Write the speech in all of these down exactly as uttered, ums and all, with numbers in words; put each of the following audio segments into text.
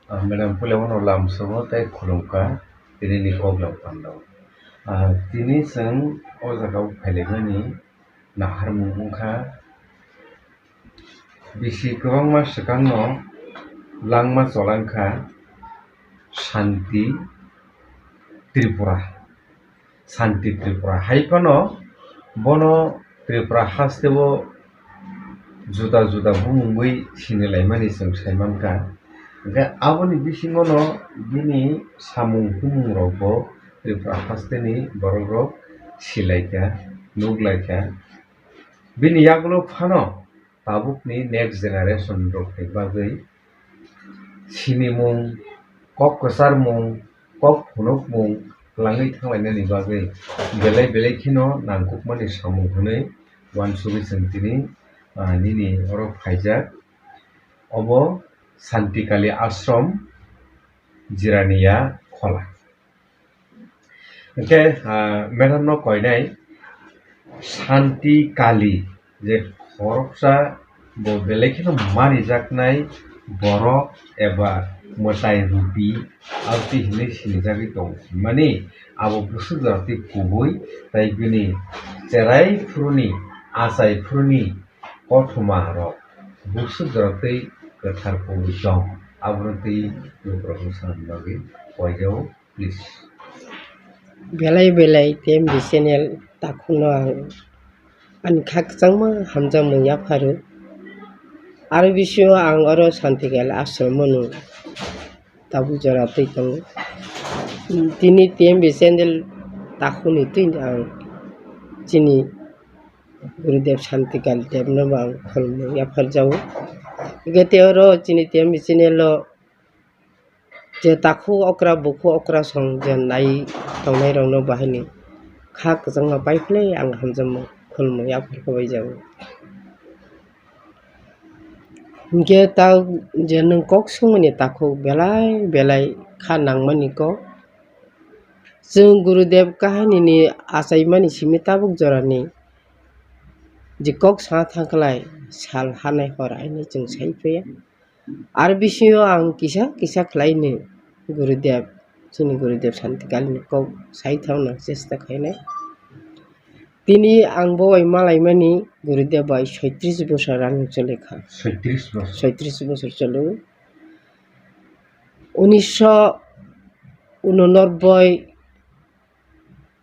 Ah, Madam Pulewano lamsogo tei khulumkha, tini ni kok lam pandao. Ah, tini chwng o jaga o phailaimani naharmung wngkha. Bisi kwbangma swkangno langma cholangkha Shanti Tripura. Shanti Tripura hai phano bono Tripura hasteo juda juda bumungwi sinilaimani chwng saimankha. Hwnkhe aboni bisingono bini samung humungrokbo Tripura hasteni borokrok silaikha, nuklaikha. Bini yagulo phano tabukni next generation rokni bagwi sinimung, kok kwcharmung, kok phunukmung kwlangwi thanglainani bagwi belai belai kheno nangkukmani samung hwnwi uansugwi chwng tini, ah, nini oro phaijak. Obo Santikali Ashram, Jiraniya Khola. Hwnkhe, ah, madam no koinai Shanti Kali je khoroksa bo belai kheno manijaknai borok eba mwtai rupi aboni hinwi sinijagwi tongo. Mani abo busuk jora twi kubui tei bini cherai phuruni, achai phuruni kothoma rok busuk jora twi kwthar kubui tong. Abono twi lukurok bwskango bagwi koijao. Please. Belai belai T M B channel takhukno ang ani kha kwchangma hamjakmung yapharo. Aro bisingo ang oro Santikali Ashram mano tabuk jora twi tongo. Tini T M B channel takhukni twi ang chini Gurudev Santikali Devno bo ang khulumung yapharjago. Hwnkhe tei oro chini T M B channel o je takhuk okra bukhuk okra song je nai tongnai rokno bahaini kha kwchangma paiphlai ang hamjakmung khulumung yapharkha baijago. Hwnkhe ta je nwng kok swngmani takhuk belai belai kha nangmani kok. Chwng Gurudev kahinini achaimani simi tabuk jorani je kok sana thangkhlai sal hanai hor haino chwng sai phaia. Aro bisingo ang kisa kisa khlaino Gurudev, chini Gurudev Santikalini kok saithokna chesta khainai. Tini ang bo bai malaimani Gurudev bai soitris bosor ano chole kha. Soitris bosor. Soitris bosor cholo. Unisho unonoboi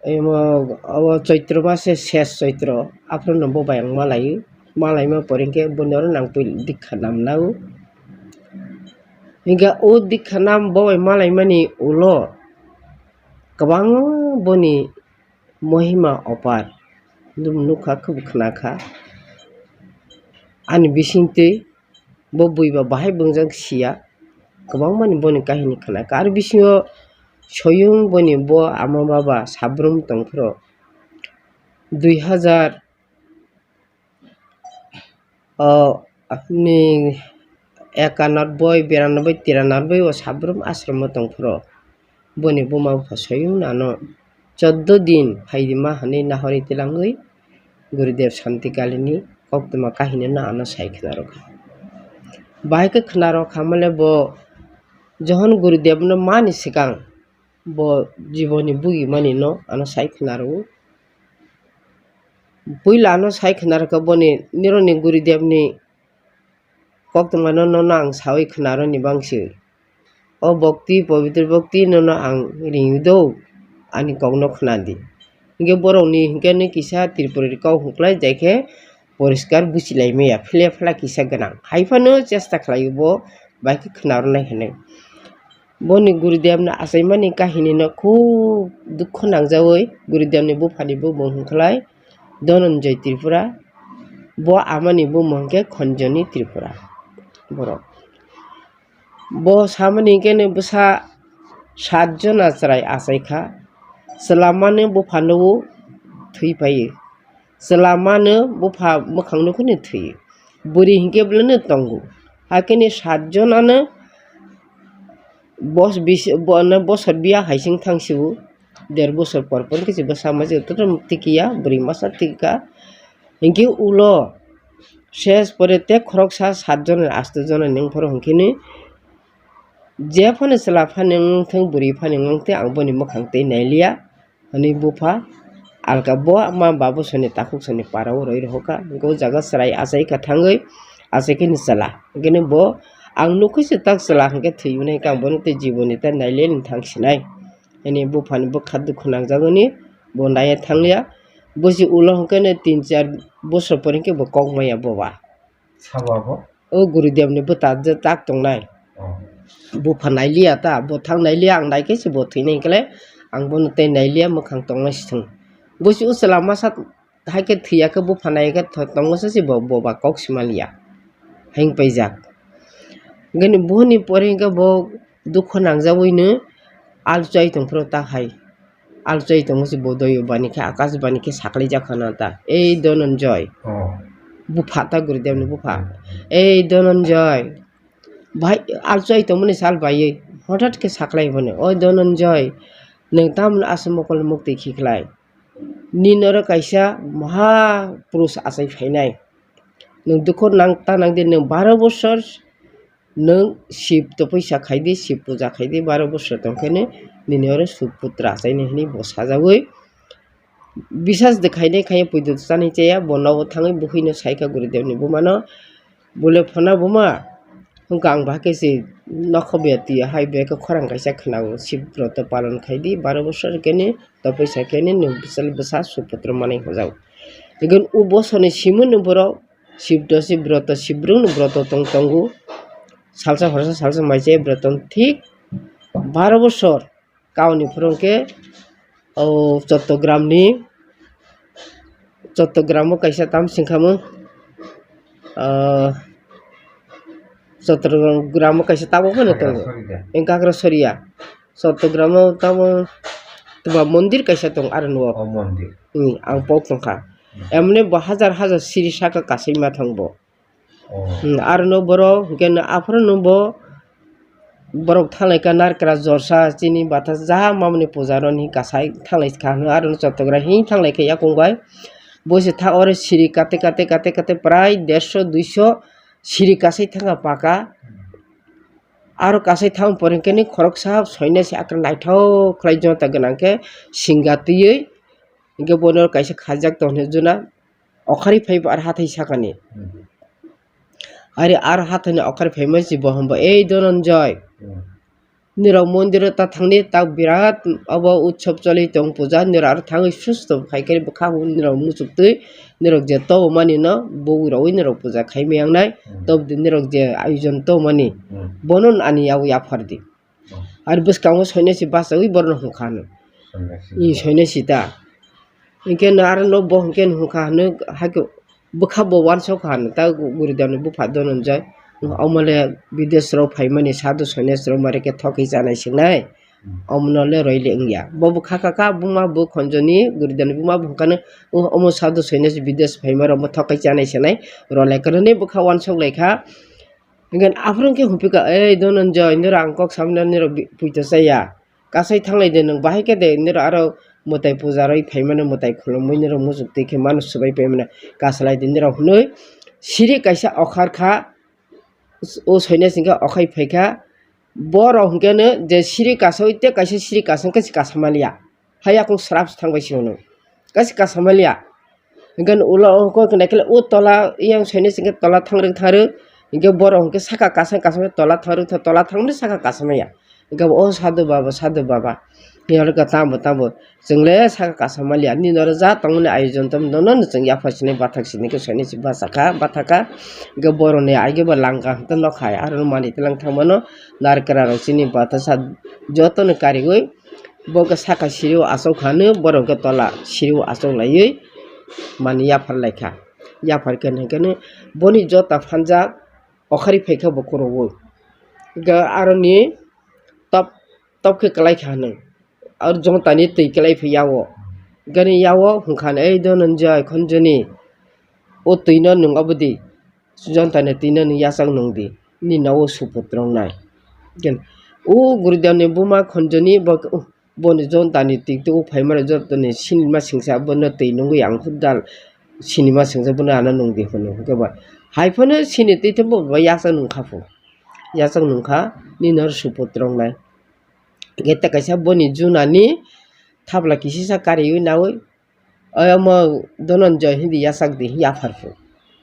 Emo, abo Choitro mase ses Choitro, aphuru no bo bai ang malai, malaima pore hwnkhe boni oro nang pui dikha namnao. Hwnkhe o dikha nam bo bai malaimani ulo kwbangma boni mohima opar nukha, khwbo khwnakha. Ani bisingtwi bo bui ba bahai bwngjak siya, kwbangmani boni kahini khwnakha. Aro bisingo soyung boni bo ama baba sabrum tongphuru dui hazar, o, ni ekanoboi, biranoboi, tiranoboi o sabrum ashromo tongphuru boni buma bupha soyung nano choddo din phaidi ma hwnwi nahorwi twlangwi Gurudev Santikalini koktwma kahini no ano sai khwnarwkha. Bahai khe khwnarwkha mole bo Johon Gurudevno mani swkang bo jiboni bugimani no ano sai khwnarwo. Puila ano sai khwnarwkha boni nironi Gurudevni koktwma no, nono ang sawi khwnarwni bangsi. O bhakti, pobitro bhakti nono ang ringwi do, ani kokno khwnadi. Hinkhe borokni hinkhe nw kisa Tripurari kok hwnklai, jaikhe poriskar buchilai maya, phile phela kisa gwnang. Hai phano chesta khlaio bo, bai khe khwnarwnai hinwi. Boni Gurudevno achaimani kahinino khub dukhu nangjawi, Gurudevni buphani bumung hwnklai Dhananjay Tripura, bo amani bumung hinkhe Khonjoni Tripura. Borok. Bo samani hinkhe bwsa sat jona chwrai achaikha. Chwlamano bupha nw thwi phaio. Chwlamano bupha mwkhang nukhungno thwi. Bwrwi hinkhe bwlwino tongo. Hakhe ni sat jonano bos-, bis-, bono bosor biya haising thangsiwo. Der bosor por por khe se bwsa masa jotono tikiya, bwrwi masa tikha. Hinkhe ulo ses pore tei khoroksa sat jona, asto jona ni wngphuru hinkheno Je phano chwla phani wngthung, bwrwi phani wngthung, ang boni mwkhang twi nailiya, hwnwi bupha alka bo ma babu soni takhuk soni para o roi rohorkha. Hwnkhe o jaga chwrai achaikha thangwi, achaikhe ni chwla. Hwnkhe bo ang nukhwi se tak chwla hwnkhe thwi mwnai, hwnkhe ang bono tei jiboni ta nailiya ni thang sinai. Hwnwi buphani bwkha dukhu nangjagoni bo naiya thangliya. Bosi ulo hwnkhe no tin char bosor pore hwnkhe bo kok maya boba. Sabo abo? O Gurudev ni bwta je tak tongnai. Oh. Bupha nailiya ta, bo thang nailiya, ang naikhe se bo thwinai hinkhele, ang bono tei nailiya, mwkhang tongnai se thung. Bosi o chwla masa haikhe thwiya khe bupha naikhe tho-, tongo se se bo, boba kok simaliya. Heng paijak. Gani boni pore hwnkhe bo dukhu nangjagwino alchai tongphuru ta hai. Alchai tongo se bodoi bani khe, akash bani khe saklaijak khana ta. Ei Dhananjay. Oh. Bupha ta Gurudev ni bupha. Hmm. Ei Dhananjay. Bahai alchai tongmani sal baiwi hothat khe saklai bani. Oi Dhananjay, nwng tamoni aswk mokol mukti khiklai? Nini oro kaisa maha purush achai phainai. Nwng dukhu nang ta nang di, nwng baro bosor nwng Shiv topisa khai di, Shiv puja khai di, baro bosor tong khe nini oro Suputra achainai hwnwi bo sajagwi bisas de khainai khai puitu chanai chaya, bo nogo thangwi bukhwino saikha Gurudev ni bumano, bole phona buma, hwnkha ang bahai khe se nokho beti hai beke khorang kaisa khwnao, Shiv broto palon khai di, baro bosor khe ni topisa khe ni nwng bwsal bwsa Suputra manwi hwnjao. Lekin o bosor ni simi ni borok Sibdo se broto, sibrwng ni broto tong tongo. Salsa horsa salsa maichai broto thik baro bosor kauni phuru khe o Chottogram ni, Chottogram o kaisa tam singkhamung, ah, Chottogram o kaisa tabuk phano tongo. Kagra Soria. Engkakra Soria. Chottogram o tamo twma mondir kaisa tong aro nuo. O mondir. Hmm, ang pok tongkha. Hmm. Emne bo hajar hajar siri saka kasai ma thang bo. Oh. Hmm, aro no borok hwnkhe no aphuru no bo borok thanglai kha narikra jorsa chini bathas ja mamani puja roni kasai thanglai kha hwno aro no Chottogram hin thanglai kha yakung bai. Bo se tha oro siri kate kate kate kate prai dersho duisho siri kasai thangkha paka. Hmm. Aro kasai thang pore hwnkhe ni khoroksa soinasi akra naithok khlai jonta gwnang khe singa twiwi hwnkhe bono kaisa khajak tong hwnwi juna okhari phai bo aro hathai sakani. Hmm. Ari aro hathai ni okhari phaima si bo hwnba, "Ei Dhananjay, hmm, nirok mondir o ta thangni tak birat obo utsob choli tong puja, nirok aro thangwi susto khai khe bwkha nirok muchuk twi nirok je tobomani no bogwi rogwi nirok puja khai maya wngnai, hmm, tobdi nirok je ayojon tobomani, hmm, bono ani yago yaphar di." Oh. Ari bwskango soinasi bachawi borno hwnkha hwnwi. Soinasi. I soinasi ta. Hwnkhe no aro no bo hwnkhe no hwnkha hwnwi haikhe bwkha bo wansok kha hwnwi ta Gurudev ni bupha Dhananjay. Omo le bidesh rok phaimani sadhu soinasi rok mare khe thokwi chanai singnai. Hmm. Omo no le roi le wngya. Bo bwkha kha kha buma bo khonjoni Gurudev ni buma bo hwnkha no, "Oh, omo sadhu soinasi bidesh phaima rok bo thokwi chanai sinai." Role kwrwini bwkha wansok lai kha. Hingke aphuru khe hupika, "Ei Dhananjay, nirok ang kok samna nirok bi-, puito chaya. Kasai thanglai de nwng bahai khe de nirok aro mwtai puja roi phaimano, mwtai khulumui nirok muchuk twi khe mano swbai paimano kasalai de nirok," hwnwi siri kaisa okhar kha, o soinasi hwnkhe okhai phai kha. Borok hwnkhe no je siri kasaui tei kaisa siri kasang khe se kasa maliya. Hai yakung srap se thangbai se hwnwi. Kaisa kasa maliya. Hingke ulo kok naikhe o tola yang soinasi hingke tola thangrwk thangrwk. Hingke borok hingke saka kasang kasang tola thangrwk tha-, tola thangrwk saka kasa maya. Hingke o sadhu baba, sadhu baba. Hingke tamo tamo. Chwng le saka kasa maliya. Nini oro ja tongmani ayojon tamo dono no chwng yapha sini bathak sini khe soinasi bachakha, bathakha. Hingke borok ni aige bo langka hingke nokha. Aro mani tlang thangmano narikra rok chini batha sa joto no kariui. Bo khe saka siri o achuk kha hwnwi, borok khe tola siri o achuk laiwi manwi yaphar lai kha. Yaphar khe hwnkhe boni jota phanjak okhari phai kha bo khoro o. Hwnkhe aroni top, top khe kwlai kha hwnwi. Aro jota ni twi kwlai phai ya o. Hwnkhe ya o hwnkha hwnwi, "Ei Dhananjay, khonjoni, o twi no nwng obo di." Jontani twi no ni yachak nung di, ni nogo suput rok nai. Ken, o Gurudev ni buma khonjoni bo, o, boni jontani twi twi o phaimani jotoni sinima singsa bono twi nungwi ang khe dal sinima singsa bono ano nung di hwnwi. Hwnkhe bo hai phano sini twi twi bo yachak nung kha pho. yachak nungkha, nini oro supot rongnai. Hwnkhe tei kaisa boni junani thapla kisisa kariwi nawi, "Oy omo Dhananjay hindi yachak di," hwnwi yapharkhu.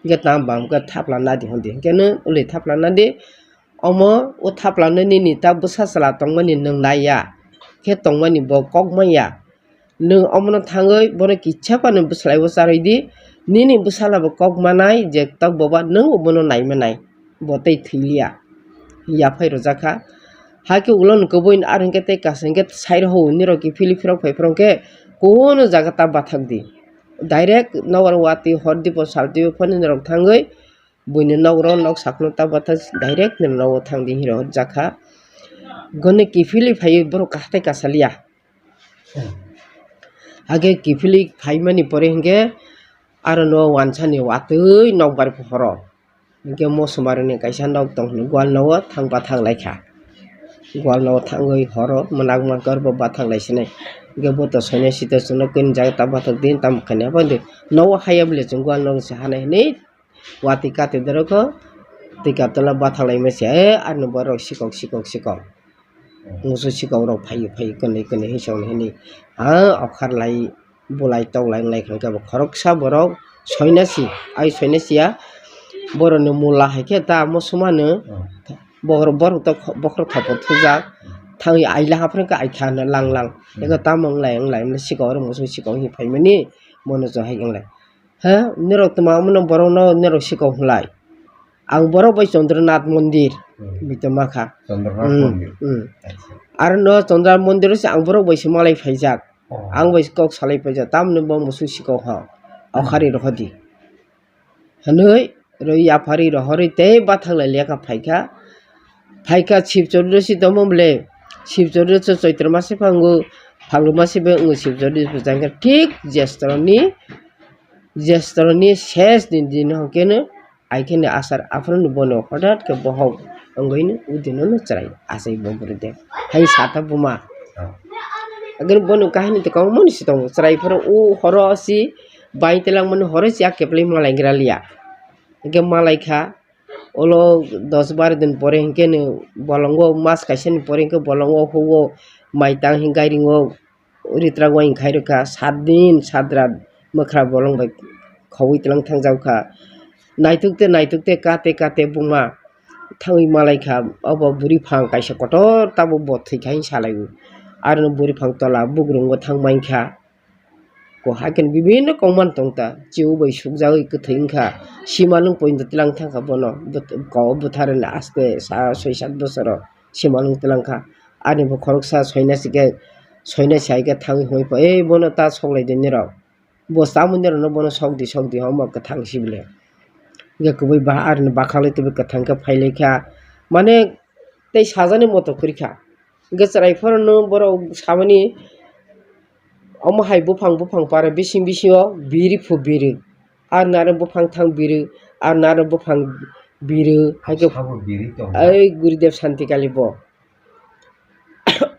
Hwnkhe tamo bam khe thapla nadi hwndi. Hwnkhe nw uli thapla nadi, omo o thapla nw nini ta bwsa chwla tongmani nwng naiya. Khe tongmani bo kok manya. Nwng omono thangwi bono kisa phano bwslaibo charwi di. Nini bwsala bo kok manai je tok boba nwng obono nai manai. Bo tei thwi liya. Yaphai rwjak kha. Hakhe ulo ni kwbui ni aro hwnkhe tei kaisa hwnkhe sai rw hwnwi rw kiphilwi phirok phai phirok khe kunu jaga ta bathak di. Direct nokbar watwi hor dipo sal dipo phone ni rok thangwi buini nok ro nok sakno ta bathak direct ni nogo thang di hinwi rw jak kha. Goni kiphilwi phaiwi borok hatai kasa liya. Hake kiphilwi phaimani pore hwnkhe aro no wansani watwi nokbar horo. Hwnkhe mosomari ni kaisa nok tong hwnwi gwal nogo thang bathang lai kha. Gwal nogo thangwi horo mwnak mwnak oro bo bathang lai sinai. Hwnkhe bo to soinai sita chwngno kini jaga ta bathak di tamo khainai abo de nogo haya bwle chwng gwal nogo se hanai hwnwi. Watwi katwi dorok kho twi katwla bathang lai masa, "E, ani borok sikok, sikok, sikok." Musu sikok rok phai, phai, kwnwi, kwnwi hinwi song hini. Ha, okhar lai, bulai, tok lai, wng lai kha khe bo khoroksa borok soinasi, ai soinasi ya, borokni mula hai khe ta amo sumano, bokhorok, borok to bokhorok thopor thujak, thangwi aila haphre khe ai kha lang, lang. Eko tamo wng lai, wng lai, wng lai, sikok rok musu sikok hinwi phaimani, mono cho hai wng lai. He, norok tma omono borokno norok sikok hwnlai. Ang borok bai Chandranath mondir Hmm. Bitoma kha. Chandranath Hmm, mondir. Hmm. Acha. Aro no Chandranath mondir se ang borok bai se malai phaijak. Oh. Ang bai kok salai phaijak. Tamni bo musu sikok ha. Hmm. Okhari rohodi. Hwnwi rwi yaphari rohorwi tei bathang lai lekha phaikha. Phaikha Sibchori si tongmo bwle. Sibchori se Choitra mase phango. Phalgu mase be wngo Sibchori bwchangkha. Thik jestroni Jestroni ses din din hwnkhe no, ai khe no asar aphuru ni bono hothat khe bohok wngwi no udino no chwrai achai bo bwrwi de. Hai sata buma. Oh. Agani bono kahini to kwbangma ni si tongo. Chwrai phuru o horo si bai telangmani horo si a keplai malai gra liya. Hwnkhe malai kha, ulo dos bar din pore hwnkhe no bolongo mas kaisa ni pore hwnkhe bolongo hugo mai tang hwnkhe gairingo. Ritrak wngkhai rwkha, sat din sat rat mwkhra bolong bai khogwi tlang thangjak kha. Naithok te naithok te kate kate buma thangwi malai kha. Obo bwrwi phang kaisa kotor tabuk bo thwi kha hwn salai o. Aro no bwrwi phang tola bugrungo thang man kha. Ko hai khe bibinno kongman tong ta, chiu bai sukjagwi kwthwi wng kha. Simalwng poito tlang thang kha bono, bwt-, ko bwtharni aste sa soi sat bosoro. Simalwng tlang kha. Ani bo khoroksa soinasi khe, soinasi hai khe thangwi hwnwi pha, "Ei, bono ta sok lai di nirok. Bo chamwi nirokno bono sok di, sok di," hwnba kwthang si bwle. Hwnkhe kwbui ba-, aroni bakhak lai twibo kwthang khe phai lai kha. Mane tei sajani moto kwrwi kha. Hwnkhe chwrai phano borok samani, omo hai buphang, buphang para bising bisingo biri phu biri. Ar naro buphang thang biri, ar naro buphang biri, hai khe sabo biri tong. Ai Gurudev Santi Kali bo.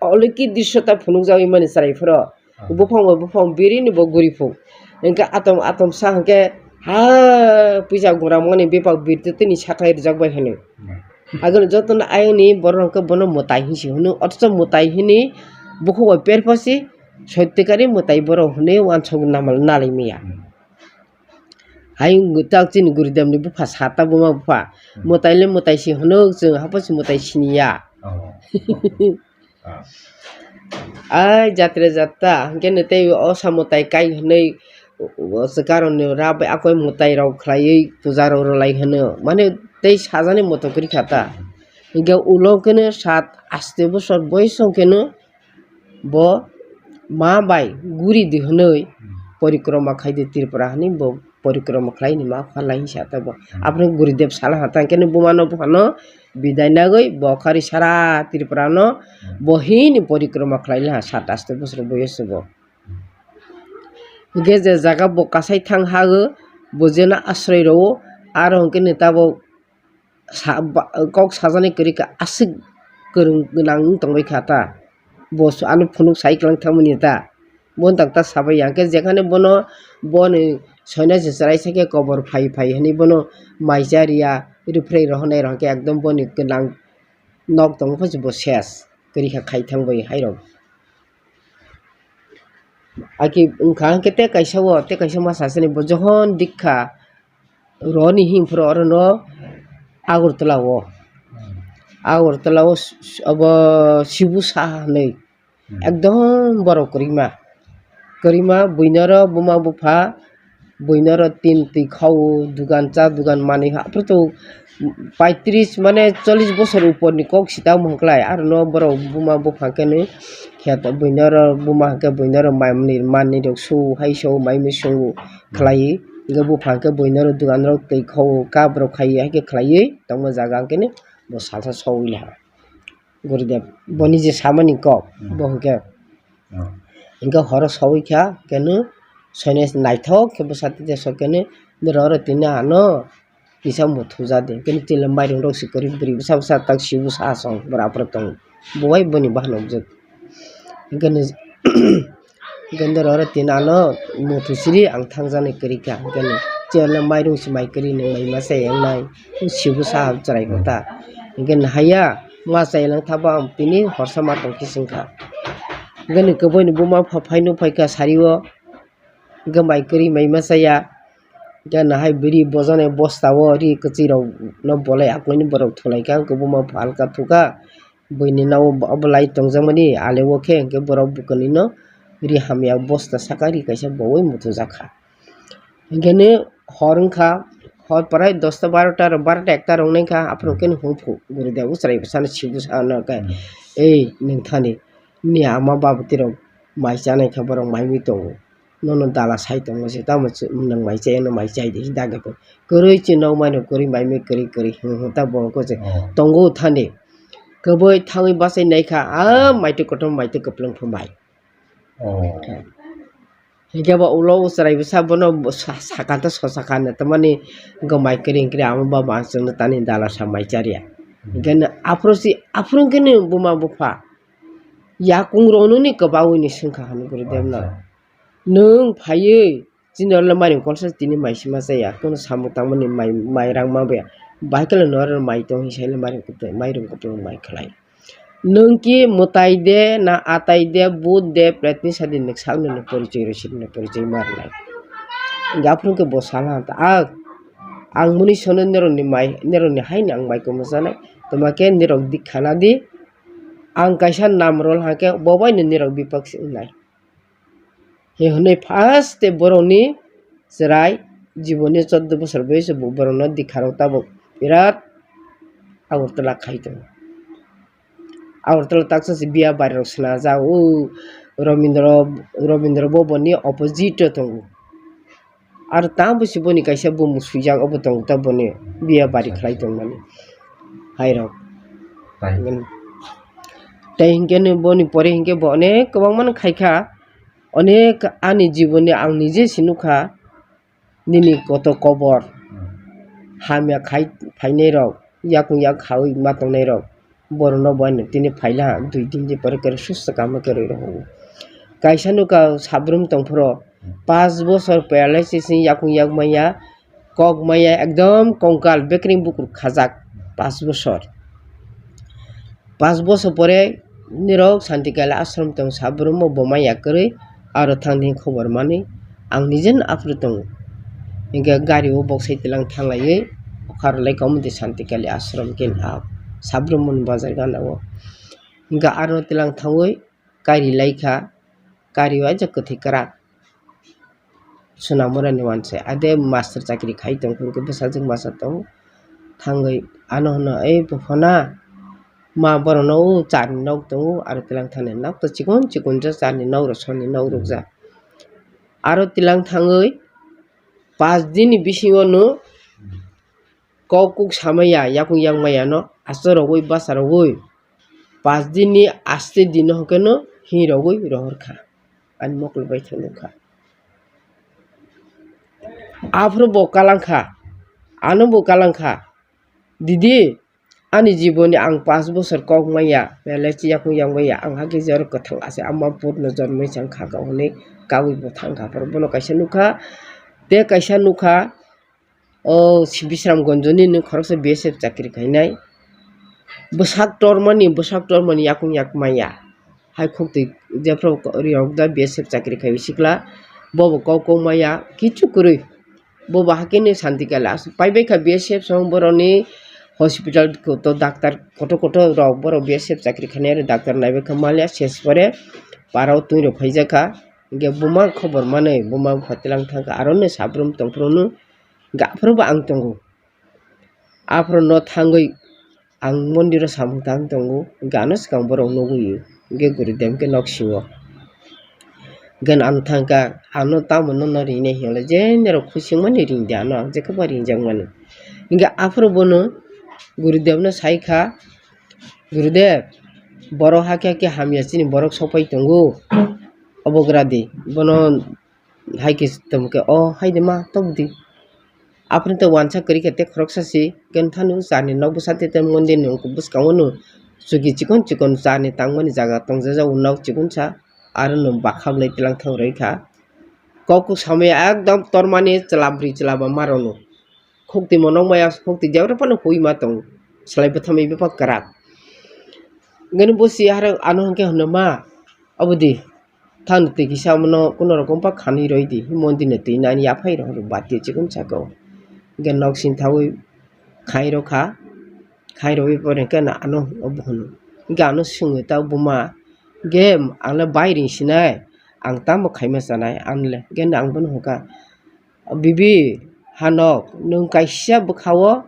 Oliki drisyo ta phunukjagwi mani chwrai phoro. Ah. Buphang bai buphang biri ni bo guri phung. Hwnkhe atom atom sa hwnkhe ha puisa gura mani bepar birte tini sathai rijak bai hwnwi. Hmm. Agoni jotono ayoni borok hwnkhe bono mwtai hinwi si hwnwi. Othocho mwtai hini bukhuk bai perpasi soitikari mwtai borok hwnwi uansuk namal nalai maya. Hmm. Hai wng tak chini Gurudev ni bupha sata buma bupha. Hmm. Mwtai le mwtai si hwnwi chwng haphai si mwtai siniya. Oh. Ah. Ai jatre jatta, hwnkhe no tei o samwtai kai hwnwi, o, o, swkarokni rak bai akoi mwtairok khlaiwi pujarok rwlai hwno. Mane tei sajani moto kwrwi kha ta. Hwnkhe ulo hwnkhe no sat aste bosor boyes hwnkhe no bo ma bai guri di hwnwi porikroma khai di Tripura hwnwi bo porikroma khlai ni ma phalai hinwi sa tabuk. Hmm. Aboni Gurudev sala ha tang khe buma no buphano bidai nagwi bo khari sara Tripura no hmm bo hini porikroma khlai laha sat aste bosor boyes bo. Hmm. Hwnkhe je jaga bo kasai thang ha o, bo jeno asroi rwo, aro hwnkhe ni tabuk sa-, ba-, kok sajani kwrwi kha, aswk kwrwng gwnang wng tongbai kha ta. Bo su-, ano phunuk sai kwlang thangmani ta. Bono tak ta sabai ya. Hwnkhe jekhane bono, boni soinasi chwrai sakhe kobor phai phai hwnwi bono mai cha riya, rwphrei rohornai rw hwnkhe ekdom boni gwnang nok tongma pha se bo ses kwrwi kha khai thang bai hai rok. Aki wngkha hwnkhe tei kaisa o, tei kaisa masa sani bo johon dikha roni himphuru orono Agartala o. Agartala o s-, s-, obo Sibu Saha hinwi. Hmm. Ekdom borok kwrwima. Kwrwima buino oro buma bupha, buino oro tin twi khao, dugan cha dugan manwi ha. Aphuru to paitris mane chollish bosor upor ni kok sita mungklai. Arono borok buma bupha khe nwi kheto buino oro buma hwnkhe buino oro mai manwi rok su hai su mai mui sungu khlai. Hwnkhe bupha hwnkhe buino oro dugan rok twi khao kap rok khai hai khe khlaiwi tongma jaga hwnkhe nwi bo salsa sogwi laha. Gurudev, boni je samani kok, hmm, bo hwnkhe. Oh. Hwnkhe horo sogwi kha, kenu soines naithok khe bwsa tei sok kenu, nirok oro tini ano kisa muthuja de, kenu chwla mairung rok se kwrwi bwrwi bwsa bwsa tak sibu sa asong bwrwi aphuru tongo. Bo bai boni bahan objek. Hwnkhe ni Hwnkhe norok oro tini ano muthusiri ang thangjaknai kwrwi kha. Hwnkhe no chwla mairung se mai kwrwi nwng mai ma chai wngnai. Sibu sa chwrai kho ta. Hwnkhe no haiya ma chai lang thangba ang tini horsa ma tong khe se wngkha. Hwnkhe no kwbui ni buma pha phai no phai kha sari o. Hwnkhe mai kwrwi mai ma chaya. Hwnkhe no hai bwrwi bojaknai bosta o ri kwchwi rok no bolai aklai ni borok thulai kha. Hwnkhe buma pha alka thukha. Buini nao bo-, obolai tongjakmani aleo khe, hwnkhe borok bukunino ri hamya bosta saka ri kaisa bowoi muthungjakha. Hwnkhe ni hor wngkha, hor prai dosta barota rok, barota ekta rok wngkha, aphuru khe ni hung phu guridiya, uchrai bwsano sibu sa ano khe, hmm, "Ei, nwng thani, nini ama baba twi rok mai chanai kha, borok mai mui tongo." Nono dala sai tongo se, tamo chwng nwng mai chai, ano mai chai di, dagi kho. Kwrwi chwng nok mano, kwrwi mai mui, kwrwi, kwrwi, hmm, hmm, ta bo kho se. Oh. Tongo thani. Kwbwi thangwi bachai nai kha, ah, maitwi kotor, maitwi kwplwng pho mai. Oh. Hingke bo ulo uchrai bwsa bono sa-, sakanta sosa kha no, tamani gwmai kwrwi, kwrwi, amo baba ang chwngno tani dala sa mai chariya. Hmm. Hingke no aphuru si, aphuru hingke no buma bupha. Yakung rok nini kwbaui ni swngkha hwnwi Gurudev no. Acha. Nwng phaiwi chini oro le mairum kolsa tini mai sima chaya, kunu samung tangmani mai, mai rang ma baya. Bahai khe le noro mai tong hi sai le mairum kutung, mairum kutung mai khlai. Nwng ki mwtai de, na atai de, bhut de, pret ni sadi nwng sakno nwng porichoi rw sidi nwng porichoi ma rwnai. Hingke aphuru khe bo sala ta, "Ah, ang muni sono norok ni mai, norok ni hai no ang mai kwmajak nai. Toma khe norok dikha na di." Ang kaisa nam rol hake bo bai no nirok bipak se wngnai. He hwnwi first tei borokni chwrai jiboni choddo bosor boyos bo borokno dikharok tabuk birat Agartala khai tongo. Agartala taksa se biya barirok swnajak o Robindra, Robindra Bhavan ni opposite o tongo. Aro tamo se boni kaisa bumung swijak, obo tongo ta boni biya bari khlai tongmani. Hai rok. Tai. Tei hinkhe ni boni pore hinkhe bo onek kwbangma no khai kha. Onek ani jiboni ang nije se nukha. Nini koto kobor. Hmm. Hamya khai phainai rok, yakung yak khaui ma tongnai rok. Borokno bo ani tini phaila dui din ni pore khe susto kamo khe rwi rw. Kaisa nukha sabrum tongphuru, panch bosor paralysis ni yakung yak maya, kok maya ekdom kongkal bekring bukur khajak panch bosor. Panch bosor pore nirok Santikali ashram tong sabrum bo maya kwrwi. Aro thangni khobor manwi ang nijen aphuru tongo. Hinkhe gari o boksai tilang thanglaiwi okharlai kaumudi Santikali ashram kin a Sabrumoni bazar gana o. Hinkhe aro tilang thangwi kari laikha, kari o aja kwthwi kwrak. Sonamurani wansai ade master chakri khai tongkha hinkhe bwsajwk masa tongo. Thangwi ano hwno, "Ei buphana, ma borokno o charni nok tongo, aro tilang thani nok to chikon chikon jak charni nok rok sonni nok rwkjak." Aro tilang thangwi pas din ni bisingo no kok kuk samaya, yakung yakmayano asto rogwi basa rogwi pas din ni aste din no hwnkhe no hi rogwi rohor kha. Ani mokol bai thang nukha. Aphuru bo kalang kha, ano bo kalang kha, "Didi, ani jiboni ang pas bosor kok maya, belai chiyakung yang maya, ang hakhe jor kwthang ase ama putno jormoi chang kha," hwnwi kaui bo thang kha. Bono kaisa nukha, tei kaisa nukha, o Bisramganjoni nwng khoroksa B S F chakri khainai, Bwsak tormani, bwsak tormani yakung yak maya. Hai khuk twi jephru riyok da B S F chakri khai sikla, bobo kok kok maya, kichu kwrwi. Bobo hakhe ni santi kala. Pai bai kha B S F song boroni hospital ko to doctor koto koto rok borok B S F chakri khani ari doctor nai bai kha maliya ses pore parao twi rok phai jakha. Hingke buma khobor manwi buma photilang thangkha, aro no sabrum tongphuru no gaphuru bo ang tongo. Aphuru no thangwi ang mondiro samung tang tongo, hingke ano swkang borok nugwi hingke Gurudev hingke nok singo. Hingke ano thangkha, ano tamo nono rinai hinwi je norok khusingmani ringdi, ano ang jekhe ba ringjak mani. Hingke aphuru bono Gurudev no saikha, Gurudev, borok hakhe hakhe hamya chini borok sokpai tongo, obo gra di, bono hai khe tongkhe, o hai de ma tok di. Aphuru tei wansa kwrwi khe tei khoroksa si, khe thani o charni nok bwsa tei tei mondir ni bwskango no chuki chikon chikon charni tangmani jaga tongjak o nok chikon sa, aro no bakhablai tlang thang rwi kha. Kok kok samaya ekdom tormani chwla bwrwi chwla ba ma rw no. Khukti mo nokmaya, khukti jebra phano hui ma tong, slai bwthamwi bepha kwrak. Ngani bo si aro ano hwnkhe hwnwi ma, obo di, thani twi kisa omono kuno rokom pa khanwi roi di, mondir ni twi nani yaphai rw bati chikon saka o. Hwnkhe nok sing thawi khai rw kha, khai rwi pore hwnkhe ano obo hwnwi. Hwnkhe ano swngwi ta buma, hwnkhe ang le bai ring sinai, ang tamo khaima chanai, ang le, hwnkhe ang bono hwnkha, Bibi, hanok, nwng kaisa bwkha-o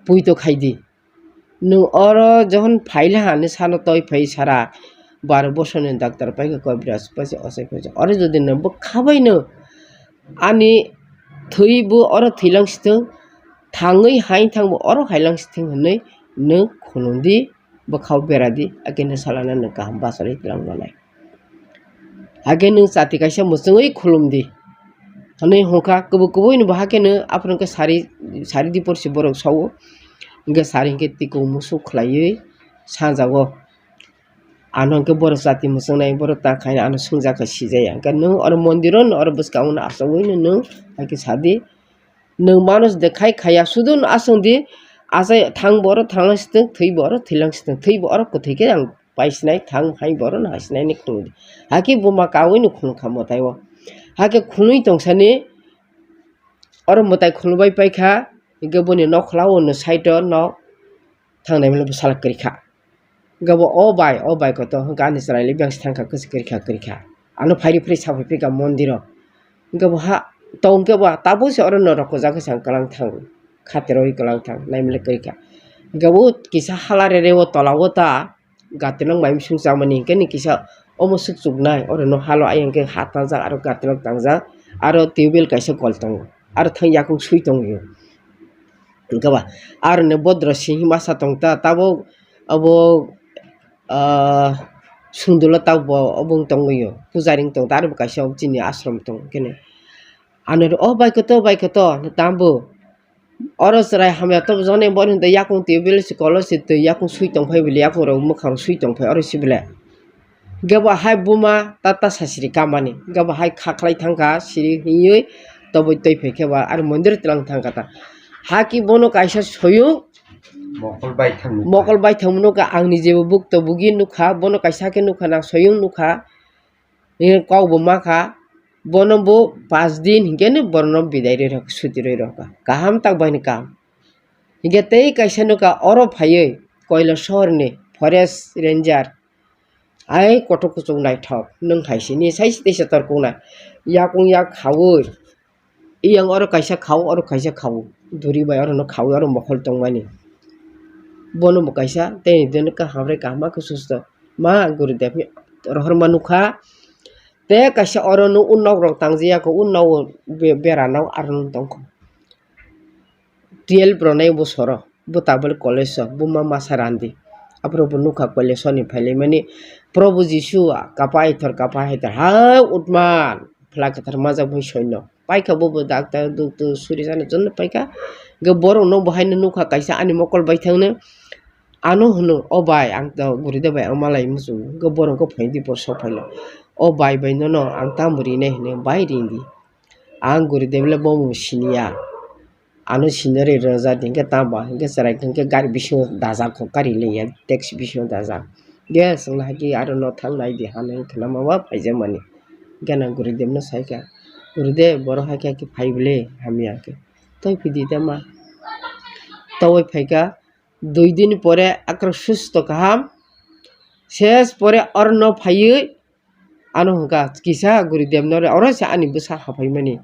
poito khai di. Nwng oro johon phaile hani sano toi phai sara baro bosoni doctor paikha, koibra paisa, ochai paisa. Oro jodi nwng bwkha baino ani thwi bo oro thwilang sithwng, thangwi hain thangbo oro hailang sithwng hinwi nwng khulum di. Bwkhao bera di, hakhe nw salano nw kaham bacharwi twlang nanai. Hakhe nw chati kaisa mwchwngwi khulum di. Hwnwi hwnkha, kubui kubui nw bo hakhe nw aphuru hwnkhe sari, sari di porsi borok sao. Hwnkhe sari hwnkhe twikwng musuk khlaiwi sanjago. Ano hwnkhe borok chati mwchwngnai, borok ta khaina ano swngjak khe sijaya. Hwnkhe nw oro mondiro nw oro bwskango nw achugwi nw nw hakhe sadi. Nwng manuj de khai khaya, sudo no aswng di, achai thang bo oro thanglang sitwng, thwi bo oro thwilang sitwng, thwi bo oro kwthwi khe ang pai sinai, thang hai bo oro no hai sinai ni khulum di. Hakhe buma kaui no khulum kha mwtai o. Hakhe khulumwi tong sani, oro mwtai khulumbai pai kha, hingke boni nokhla o no side o nok thangnai mani bwsala kwrwi kha. Hwnkhe bo, "O bai, o bai koto," hwnkhe ani chwraile biyang se thangkha, kwchwk kwrwikha, kwrwikha. Ano phairi phri saphai phika mondiro. Hwnkhe bo ha, tongkhe bo tabuk se oro norok kwchak khe se ang kwlang thang, khatirwi kwlang thang, naimwlai kwrwikha. Hwnkhe bo kisa hala rere o tola o ta, gatinok mai misung chamani hwnkhe ni kisa omo swk chuknai, oro no halo ayang khe ha tangjak, aro gatinok tangjak, aro tubewell kaisa kol tongo, aro thang yakung swi tongwi. Hwnkhe ba, aroni bodro simi masa tong ta, tabuk abo, ah, sundula tabuk bo obo wng tongwi o, pujari wng tong ta, aroni bo kaisa obo chini ashram tong khe. Ano, "O bai koto, bai koto, tambo? Oro chwrai hamya tobjak nai, bo hinwi yakung twi bele se kolo se twi yakung swi tong phai bele, yakung rok mwkhang swi tong phai, oro se bele." Hwnkhe bo hai buma ta ta sasiri kamani. Hwnkhe bo hai kha khlai thangkha siri hinwi tobwi twi phaikhe bo aro mondir twlang thangkha ta. Haki bono kaisa soyung mokol baithang nukha. Mokol baithang nukha, ang nijebo bukto bugi nukha, bono kaisa khe nukha, nang soyung nukha. Nini kok bo makha, bono bo pas din hinkhe no borokno bidai rwi rwkha, suti rwi rwkha. Kaham tak bai ni kam. Hinkhe tei kaisa nukha oro phaiwi Koilasohor ni forest ranger. Ai kotor kuchuk naithok, nwng hai sini sai se teisa torkuk nai. Yakung yak khaui, iyang oro kaisa khao, oro kaisa khao. Duri bai oro no khaui, oro mokol tongmani. Bono bo kaisa, tei dino kaham rai kaham khe susto. Ma Gurudev ni rohorma nukha. Tei kaisa oro no o nok rok tangjaya kho, o nok o be-, bera nok aro no tongkho. Twelve ronai bosoro, bo tabole college o, bo ma masa randi. Aphuru bo nukha college o ni phailaimani, "Probhu Jisu, kapa haithor, kapa haithor, ha utman, Phola Kwthar majak bai soino." Paikha bo, bo doctor, doctor, suri jani joto paikha. Hwnkhe borok no bo haino nukha kaisa ani mokol baithang no. Ano hwno, "O bai, ang to Gurudev bai ang malai muchungo." Hwnkhe borok khe phaidi, borok sok phailo. "O bai, bai nono ang tamo rinai?" hinwi, "Bai ringdi." Ang Gurudev le bomo siniya. Ano sinari rwjak di, hinkhe tamo, hinkhe chwrai hinkhe gari bisingo dajak kho, gari liya taxi bisingo dajak. Ge chwngno hai khe aro no thang nai di, hano hinkheno mama phaijakmani. Hinkhe nang Gurudev no sai kha, "Gurudev, borok hai khe, hai khe phai bwle hamya khe." Tei phi di tei ma. Tei phaikha, dui din pore akrok susto kaham, ses pore oro no phaiwi ano hwnkha kisa Gurudev no oro se ani bwsa haphaimani.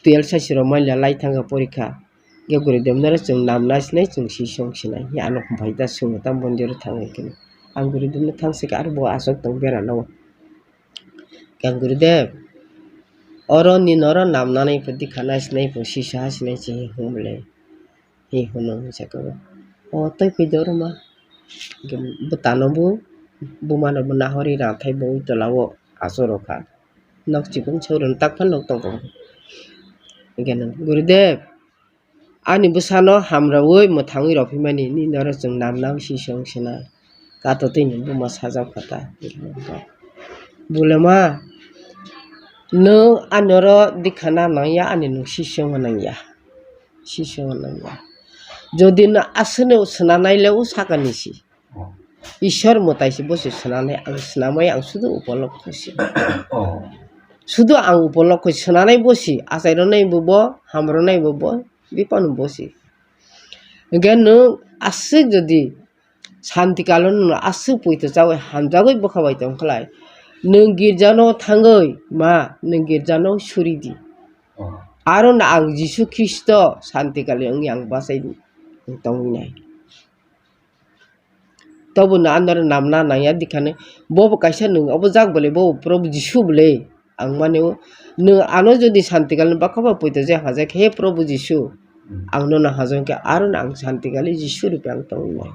Twelve sasi rok manya lai thangkha porikha. Ge Gurudev no chwng nam nai sinai, chwng si song sinai. Ano phai ta swngwi ta mondir o thangwi khe. Ang Gurudev no thang se khe aro bo aswk tong bera no. Khe ang Gurudev, oro ni noro nam nanai pho dikha nai sinai pho sisa ha sinai se hi hwn bwle. Hi hwn hwn sa khe bo. O tei phi do rwma. Bwtano bo buma no bo nahori rang thai bo ui tola o achuk rw kha. Nok chikon chau rwno tak phano nok tong kha. Hinkhe nang Gurudev, ani bwsano hamraui mwthangwi rw phimani, nini oro chwng nam nam si song sina. Kato twi ni buma sajak kha ta. Bwlema, nwng ani oro dikha na nangya, ani nwng si song nangya. Si song nangya. Jodi no aswkno swnanai le o sakani si. Ishwar mwtai se bo se swnanai, ang swnamai ang sudu upolokho se. Oh. Sudu ang upolokho se swnanai bo se, achai rwnai bo bo, ham rwnai bo bo, bipano bo se. Hinkhe nwng aswk jodi santi kalo nwng aswk poito chawi hamjagwi bwkha bai tong khlai, nwng girja no thangwi ma, nwng girja no suri di. Oh. Aro no ang Jisu Khristo santi kali wngwi ang bachai tongwi nai. Tobo no ano oro namna nangya dikhani. Bobo kaisa nwng obo jak bwle, bobo Probhu Jisu bwle. Ang mani o, nwng ano jodi santi kalni bwkha bai poito je hajak khe, "He Probhu Jisu, ang nono hajong khe aro no ang santi kali Jisu rwphi ang tongwi nai."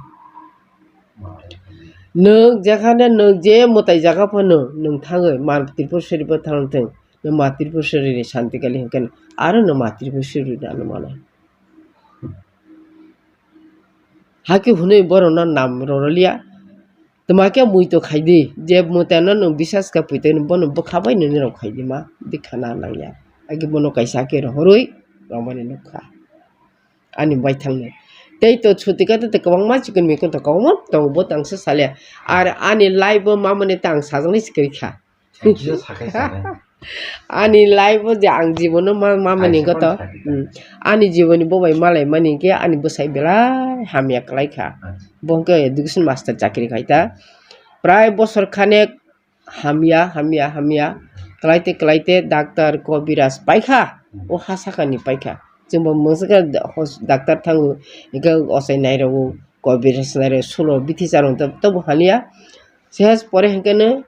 Nwng jekhane nwng je mwtai jaga phano nwng thangwi ma Tripura sori bo thang thung, nwng ma Tripura sori ni santi kali hinkhe aro no ma Tripura sori rwna ano manai. Hakhe hwnwi borokno nam rwrwliya. Twma khe muitu khai di, je mwtaino nwng bisas kha poito hwnwi bono bwkha bai nini rok khai di ma, dikha na nangya. Hakhe bono kaisa hakhe rohorwi romani nukha. Ani baithangni. Tei to chuti kha tei kwbangma chikon mikon to kwbangma tongo, bo tangsa salya. Ar ani live o mamani tang sajaknai se kwrwi kha. Thank you, sakai sanai. Ani life o je ang jibono ma, ma mani Kaisa goto. Phone sakha. Hmm. Ani jiboni bo bai malai mani khe ani bwsai belai hamya kwlai kha. Acha. Bo hwnkhe education master chakri khai ta. Prai bosor khanek hamya, hamya, hamya. Kwlai te, kwlai te doctor, kobiraj pai kha. Hmm. O ha sakani pai kha. Chwngbo mungsa khe hos-, doctor thango, hwnkhe ochai nai rwo, kobiraj nai rwo, sulo bithi charwng to, tobo haliya. Ses pore hwnkhe no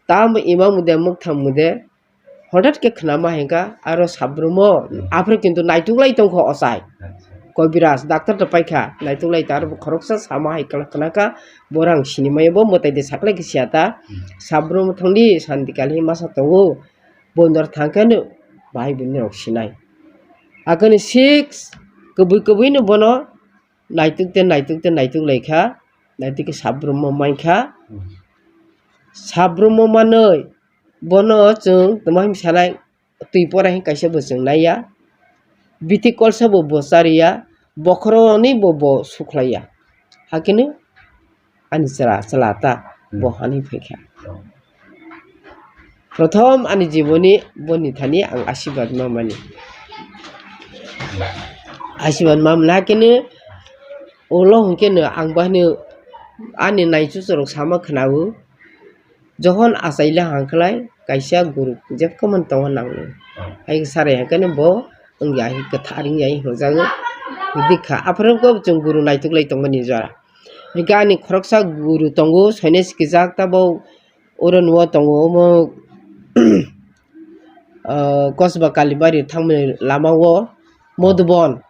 Tamo imang mude, mwkthang mude, hothat khe khnama hinkha, aro sabrumo, aphuru kintu naituklai tongkha ochai. Acha. Kobiraj, doctor to paikha, naituklai ta, aro bo khoroksa sama hai kla-, khnakha, borang sinimaya bo mwtai de saklai khe siya ta, Hmm. sabrumo thangdi, santi kali masa tongo, bondor thangkheno, bahai bini rok sinai. Akoni six, kubui kubui no bono, naituk te, naituk te, naituk lai kha, naituk khe sabrumo mankha. Hmm. Sabrumo manwi bono chwng tamo him sanai, twi pora hin kaisa bo chwng naiya, bithi kolsa bo bo chariya, bokhoroni bo bo sukhlaiya. Hakhe no ani chwla, chwla ta Hmm. bo hani phaikha. Prothom ani jiboni boni thani ang asirwad mamani. Asirwad mamani hakhe no ulo hwnkhe no ang bahino ani naichuchurok sama khwnao. Johon achaile hangkhlai kaisa guru jekhuman tongo nangni. Hai sarai hangkhe no bo wngya hi kwthar wngya hi hwnjago. Dikha aphuru khe chwng guru naituklai tongmani jora. Hingke ani khoroksa guru tongo, soinesi kijak tabo oro nuo tongo, omo, ah, Kosba Kalibari thangmani lama o Modhubon,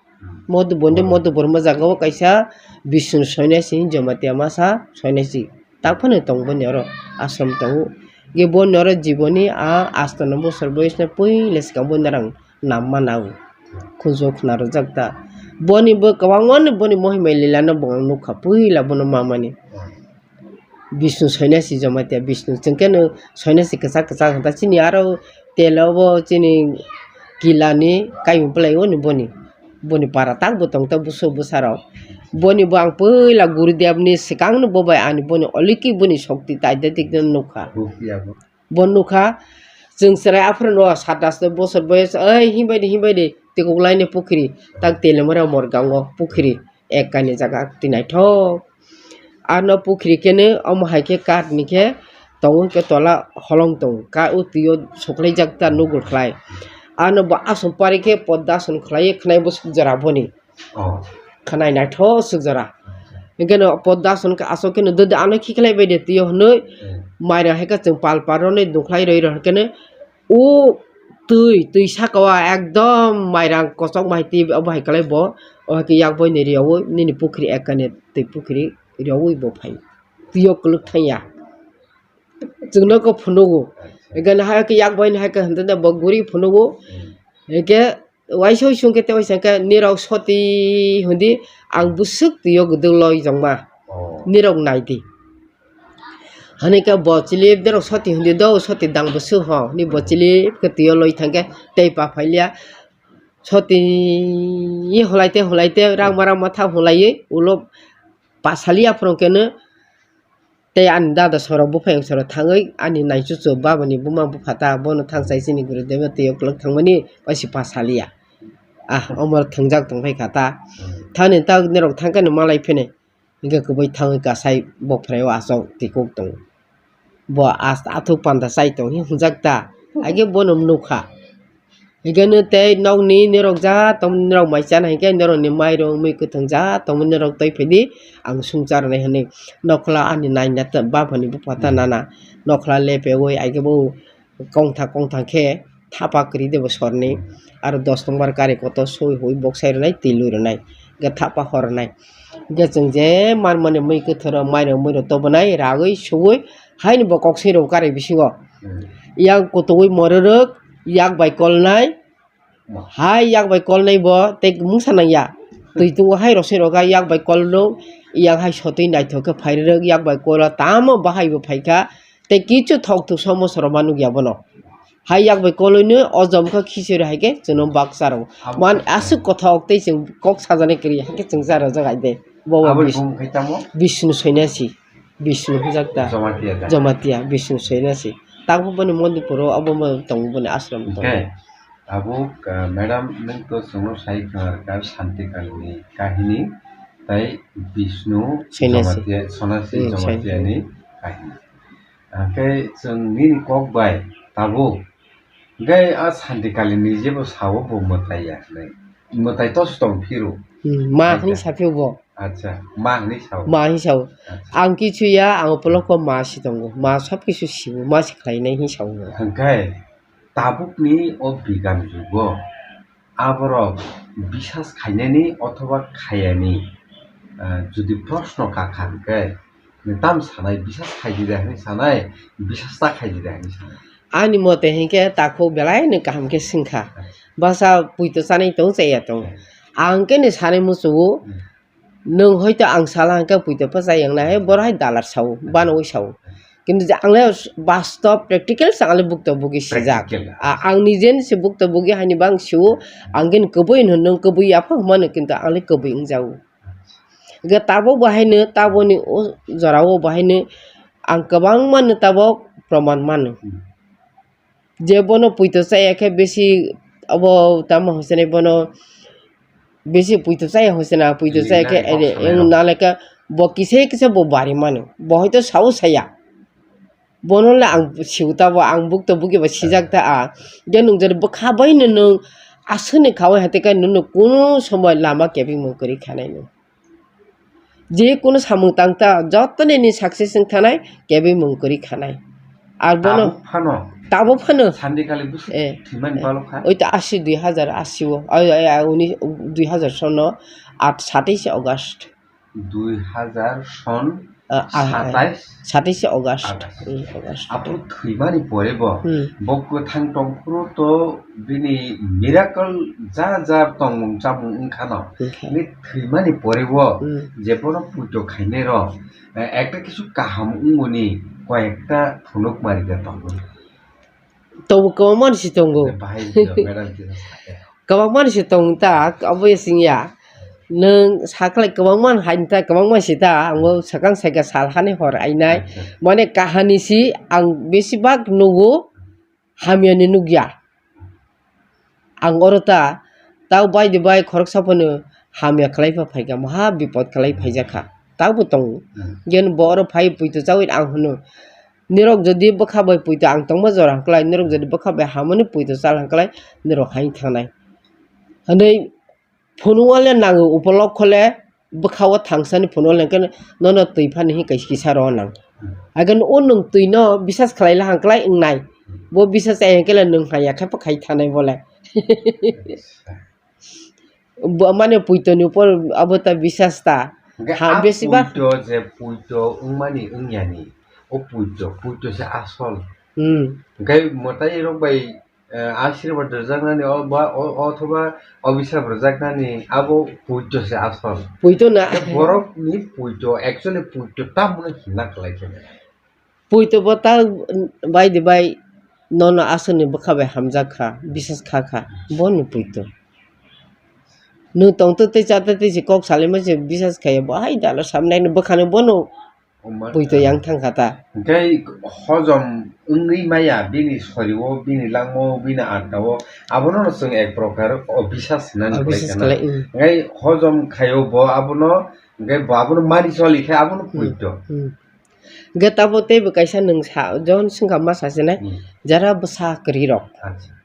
Modhubon de Modhubon o jaga o kaisa Bishnu soinesi, Jamatia masa soinesi, tak phano tong boni oro ashram tongo. Ge boni oro jiboni a astono bosor boyes no puila swkang boni rang nam mana o. Khunju khna rwjak ta. Boni bo kwbangma ni boni mohimai lila no bo ang nukha, puila bono mamani. Bishnu soinasi Jamatia Bishnu, chwng khe no soinasi kwchak kwchak hwnta chini aro telo bo chini Kilani kaimung pwlai o ni boni. Boni para tak bo tong ta buso bwsarok. Boni bo ang pwila Gurudev ni swkang no bo bai ani boni oliki boni shokti taida tik no nukha. Bo phiya bo. Bo nukha, chwng chwrai aphuru no satas bosor boyos, "Oi, himbai di, himbai di, tikuklaini pukhri, tak Telimura Morgango pukhri, ek kaini jaga twi naithok." Ano pukhri khe no, omo hai khe kath ni khe tongo, hwnkhe tola holong tongo, ka o twi o suklaijak ta nugul khlai. Ano bo aswk pari khe podda aswk khlai, khwnai bwswk jora boni. Oh. Khwnai naithok swk jora. Hwnkhe no podda aswk khe aswk khe no dodi ano khiklai bai de twi o hwnwi Hmm. Mairang hai khe chwng pal pal rwnwi dukhlai rwi rw hwnkhe no o twi, twi saka o ekdom mairang kochok bai twi obo hai kwlai bo, o hai khe yak boini ri o nini pukhri ekani twi pukhri ri o bo phai. Twi o kwlwk thangya. Chwngno khe phunugo. Acha. Ekani hai khe yak boini hai khe hwndada bo guri phunugo. Hmm. Hwnkhe waisa waisa hwnkhe tei waisa hwnkhe nirok soti hwndi ang bwswk twi o gwdwk loi jongma. Oh. Nirok nai di. Hwnwi khe bo chilip derok soti hwndi do, soti dang bwswk ho. Ni bo chilip khe twi o loi thang khe tei pa phailiya. Soti hwlai te hwlai te rangma rangma tha hwlaiwi ulo pasaliya phwrwng khe no. Tei ani dada sorok buphayung sorok thangwi ani naichuchu babani buma bupha ta bono thangchai chini Gurudev twi o kwlwk thangmani waisa pasaliya. Ah, omo thwngjak tongphai kha ta. Hmm. Thani ta norok thangkhe no malai phini. Hwnkhe kwbui thangwi kasai bokphrai o achok tikuk tongo. Bo as-, athuk panda chai tong hinjak ta. Haikhe bono nukha. Hwnkhe no tei nokni norok ja tongmani norok mai chana hinkhe norokni mairung mui kwthwng ja tongmani norok twi phaidi ang songcha rwnai hwnwi. Nokhla ani naina ta baphani bupha ta Hmm. nana. Nokhla lepeui haikhe bo kongthang kongthang khe thapa kwrwi de bo sorni. Hmm. Aro dos number kari kotor soi hui boksai rwnai twi lui rwnai. Hwnkhe thapa hor rwnai. Hwnkhe chwng je manmani mui kwthwrok mairung muirok tobonai ragwi suwi haino bo kok swi rw kari bisingo. Hmm. Yang kutugwi mororok yak bai kolnai. Hai yak bai kolnai bo tei mungsa nangya. Twi tungo hai rosoi roga yak bai kolno yang hai sotwi naithok khe phairwrwk yak bai kola tamo bahai bo phaikha. Tei kichu thok thuk somo soroma nukya bono. Hai yak bai koloi no o jom kha khichiri hai khe chwngno baksa rw. Abo Man khe aswk kothok tei chwng kok sajani kwrwi hai khe chwng cha rwjak hai de. Bo Aboni Bis-, bumung khai tamo? Bishnu Soinasi. Bishnu hwnjak ta. Jamatia da? Jamatia, Bishnu Soinasi. Tangbo boni Mondipuro, abo mo tongo boni ashram tongo. Hwnkhe, abo, ah, madam, nwng to chwngno sai khwna rwkha Santi Kalini kahini, tai Bishnu Soinasi. Jamatia, Sonasi Hmm, Jamatia Soinasi. ni kahini. Hwnkhe chwng nini kok bai tabuk, hwnkhe a Santi Kalini jebo sao bo mwtai ya hwnwi. Mwtai to se tong phiro. Hmm, ma Acha. hwnwi sa phio bo. Acha, ma hwnwi sao. Ma hwnwi sao. Acha. Ang kichu ya, ang upoloko ma si tongo. Ma sob kichu sio, ma si khlainai hwnwi sao. Hwnkhe tabukni o bigam jugo aborok bisas khainani othoba khayani, ah, jodi proshno kakha hwnkhe, nwng tam sanai, bisas khaidi de hwnwi sanai, bisas ta khaidi de hwnwi sanai? Ani mote hinkhe takhuk belai no kaham khe swngkha. Basa puito chanai tong, chaya tong. Ang khe ni sanai muchungo, Hmm. Nwng hoito ang sala hwnkhe puito phacha yang nai, borok hai dalar sao, banwi sao. Kintu je ang le bastob practical se ang le bukto bugi sijak. Practical. A, ang nije ni se bukto bugi haini bang sio, ang khe kwbui hwno, nwng kwbui ya pha hwnmano, kintu ang le kwbui wngjago. Hwnkhe tabuk bo haino, tabukni o jorao bo haino ang kwbangma no tabuk proman mano. Hmm. Je bono puito chaya khe bisi abo tamo hwnwi bono bisi puito chaya hwnwi, puito chaya khe Rinani kok ere, sanai eng rok. Naleka bo kisa kisa bo bari mano. Bo hoito sao saya. Bono le ang siu ta bo, ang bukto bugi bo sijak ta a. Je nwng jodi bwkha bai no nwng aswkni khaui hati khe nwng kunu somoi lama kebengmung kwrwi khanai nwng. Je kunu samung tang ta, joto nini success wng thanai, kebengmung kwrwi khanai. Ar bono Tabuk phano? Tabuk phano. Sandi kali bwswk Eh, thwimani eh. Balok kha? Oi ta asi, dui hazar asi o. Oi, oi, oi, uni dui hazar sono at satais August. Dui hazar son Ah, ah, ah. Satais? Satais August. August. Hmm, August. Aphuru thwimani pore bo, Hmm. bo kwthang tongphuru to bini miracle ja ja tongmung chamung wngkhano. Wngkha. Bini thwimani pore bo, Hmm. Je bono pujo khainai rok, eh, ekta kisu kaham wngmani koyekta phunuk mari da tongo. Tongo, kwbangma si tongo. Bahai video, madam, kisa sakhe. Kwbangma si tong ta, abo ya sing ya. Nwng sakhlai kwbangma hai ta, kwbangma si ta, ang bo sakang saika sal hani hor ainai. Acha. Mane kahani si ang besibak nugo, hamya ni nugya. Ang oro ta, tao bai di bai khoroksa phano hamya khlai pha phaikha, maha bipot khlai phaijakha. Tao bo tongo. Hmm. Yen bo oro phai puito chawi ang hwno. Nirok jodi bwkha bai puito ang tongma jora hwnkhlai, nirok jodi bwkha bai hamani puito chal hwnkhlai, nirok haino thangnai. Hwnwi phunuk wale nango upolokho le bwkha o thangsani phunuk wale hwnkhe nono twi phani hinwi kaisa kisa rw nang. Haikhe o nwng twi no bisas khlai la hwnkhlai wngnai. Bo bisas chaya hwnkhe le nwng haya khe bo khai thanai bole. Bo mane puito ni upor abo ta bisas ta. Hwnkhe ha, a besiba puito je puito wngmani wngyani, o puito, puito se asol. Hmm. Hwnkhe mwtai rok bai, eh, asirwad rwjaknani o ba, o, othoba obisap rwjaknani abo puito se asol. Puito na. Hwnkhe borok ni puito, actually puito tamoni hinna khlai khe. Puito bo ta bai di bai nono aswkni bwkha bai hamjak kha, bisas kha kha, boni puito. Nwng tongtwtwi chatwtwi se kok salaima se bisas khaiya, bo hai dalo samnaino bwkhano bono puito yang thang kha ta. Hwnkhe hojom wngwi maya bini sorio, bini langmao, bini atao, abono no chwng ek prokar obisas hinani khlai khana. Obisas khlai, mm. Hwnkhe hojom khaio bo abono, hwnkhe bo abono mani choli khe abono puito. Hmm. Hwnkhe tabo teibo kaisa nwng sa, jon swngkha ma sasinai, hmm, jara bwsa kwrwi rok. Acha.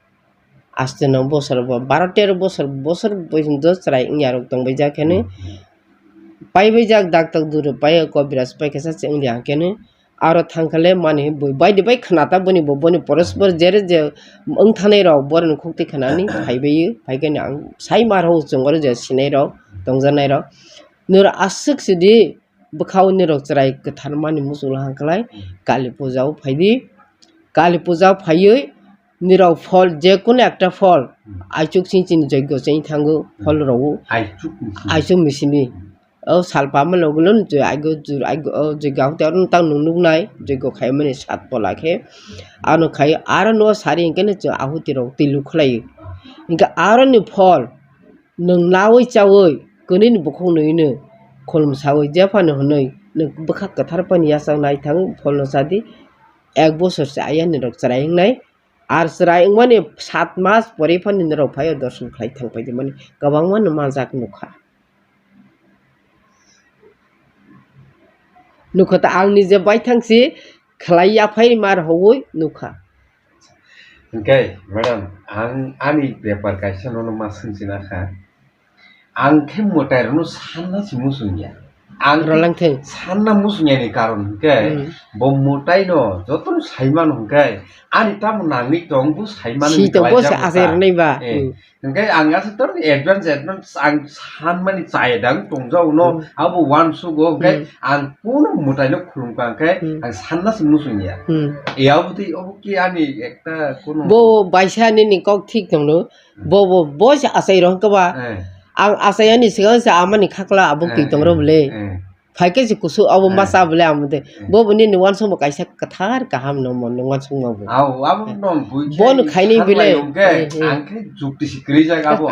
Aste no bosor bo, baro tero bosor, bosor boisinto chwrai wngya rok tongbaijak khe no. Hmm, hmm. Paibaijak daktok duro pai, kobiraj pai khe sa se wngya khe no. Aro thangkhale mani bui bai di bai khna ta boni bo, boni porosbor jere je wng thanai rok, boroni khukti khnani phaibai, phai khe no ang sai mar ho chwng oro je sinai rok, tongjanai rok. Noro aswk sidi bwkha o nirok chwrai kwthar mani muchungla hwnkhlai, hmm, Kali puja o phaidi. Kali puja o phaiwi nirok phol, je kono ekta phol, hmm, aichuk sing chini joigyo chengwi thango, hmm, phol rok o. Aichuk misini. Aichuk misini. Hmm. O salpama logo lono je aigo jur aigo, o joigyo ahute oro tang nung nuknai, joigyo khaimani sat pola khe. Ano khai aro no sari hwnkhe no je ahuti rok twi lukhlai. Hwnkhe aro ni phol, nwng nawi chawi kwnwi ni bukhuk nwi no khulum sawi jephano hwnwi nwng bwkha kwthar phani yachak naithang pholno chadi. Ek bosor se ayani rok chwrai wngnai, ar chwrai wngmani sat mas pore phani norok phaio dorson khlai thang paidi mani kwbangma no manjak nukha. Nukha ta ang nije baithang si khlai yaphai mar howi nukha. Hwnkhe, madam, ang ani bepar kaisa nono ma swngchina kha. Ang khe mwtai rokno sanna se muchungya. Ang khe rolang theng. Sanna muchungya ni karon hwnkhe, hmm, bo mwtai no joto no sai mano hwnkhe, ani tamo nangwi tong bo sai mano si ni tong bo kalaijak se wngkha. Achai rwnai ba. Eh, hmm. Hwnkhe ang aswk to advance, advance ang sanmani chaya dang tongjao no, hmm, abo uansugo, hwnkhe, hmm, ang kunu mwtaino khulumkha, hwnkhe, hmm, ang sanna se muchungya. Hmm. E abo twi, obo ki ani ekta kunu bo baisa nini kok thik tongno, hmm, bo, bo, bo se achai rw hwnkhe ba, eh, ang achai ani swkang se amani khakla abo, eh, twi tong rw, eh, bwle. Eh. Phaikhe se kusu abo, eh, masa bole amo de. Eh. Bo bo nini uansukma kaisa kwthar kaham no mon uansukma bo. Aw, abo no bui bono khe khaini bile. Hwnkhai, eh, eh, ang khe jukti si kwrwi jak abo.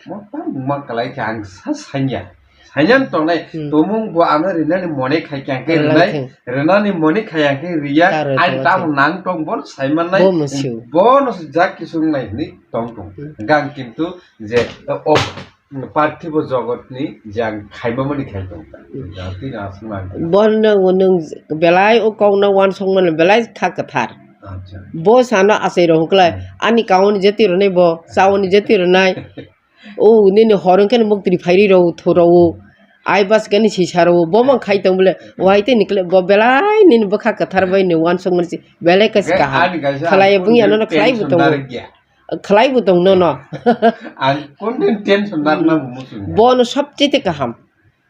Mo ta mungma kwlai khe ang sa sanya. Sanya tongnai, hmm, tumung bo ano rinani mone khai khe ang khe rinai. Rinani mone khai ang khe riya. Ai tamo nang tong bo sai mannai. Bo musu. Bono se jak kisung nai hwnwi tong tong. Hmm. Gang kintu je, o, Parthibo jogotni je ang khaimamani khai tong kha. Hmm. Jati na aswk nang kha. Bo nwng, nwng belai o kokno uansukmano belai kha kwthar. Acha. Bo sano achai rw hwnkhe lai, hmm, ani kauni jati rwnai bo, chauni jati rwnai. O nini hor wngkheno muktri phairi rw, thu rw. Ai bas gani sisa rw, bo mang khai tong bole. Wai te nikle bo belai nini bwkha kwthar bai ni uansukmani si belai kasi kaham. Ani kaisa khalai ang bung yano no khalai bo tension tongo. Narwk ya. Khlai bo tong nono. Ang kunu tension narwkna bo muchung ya. Bono sobchete kaham.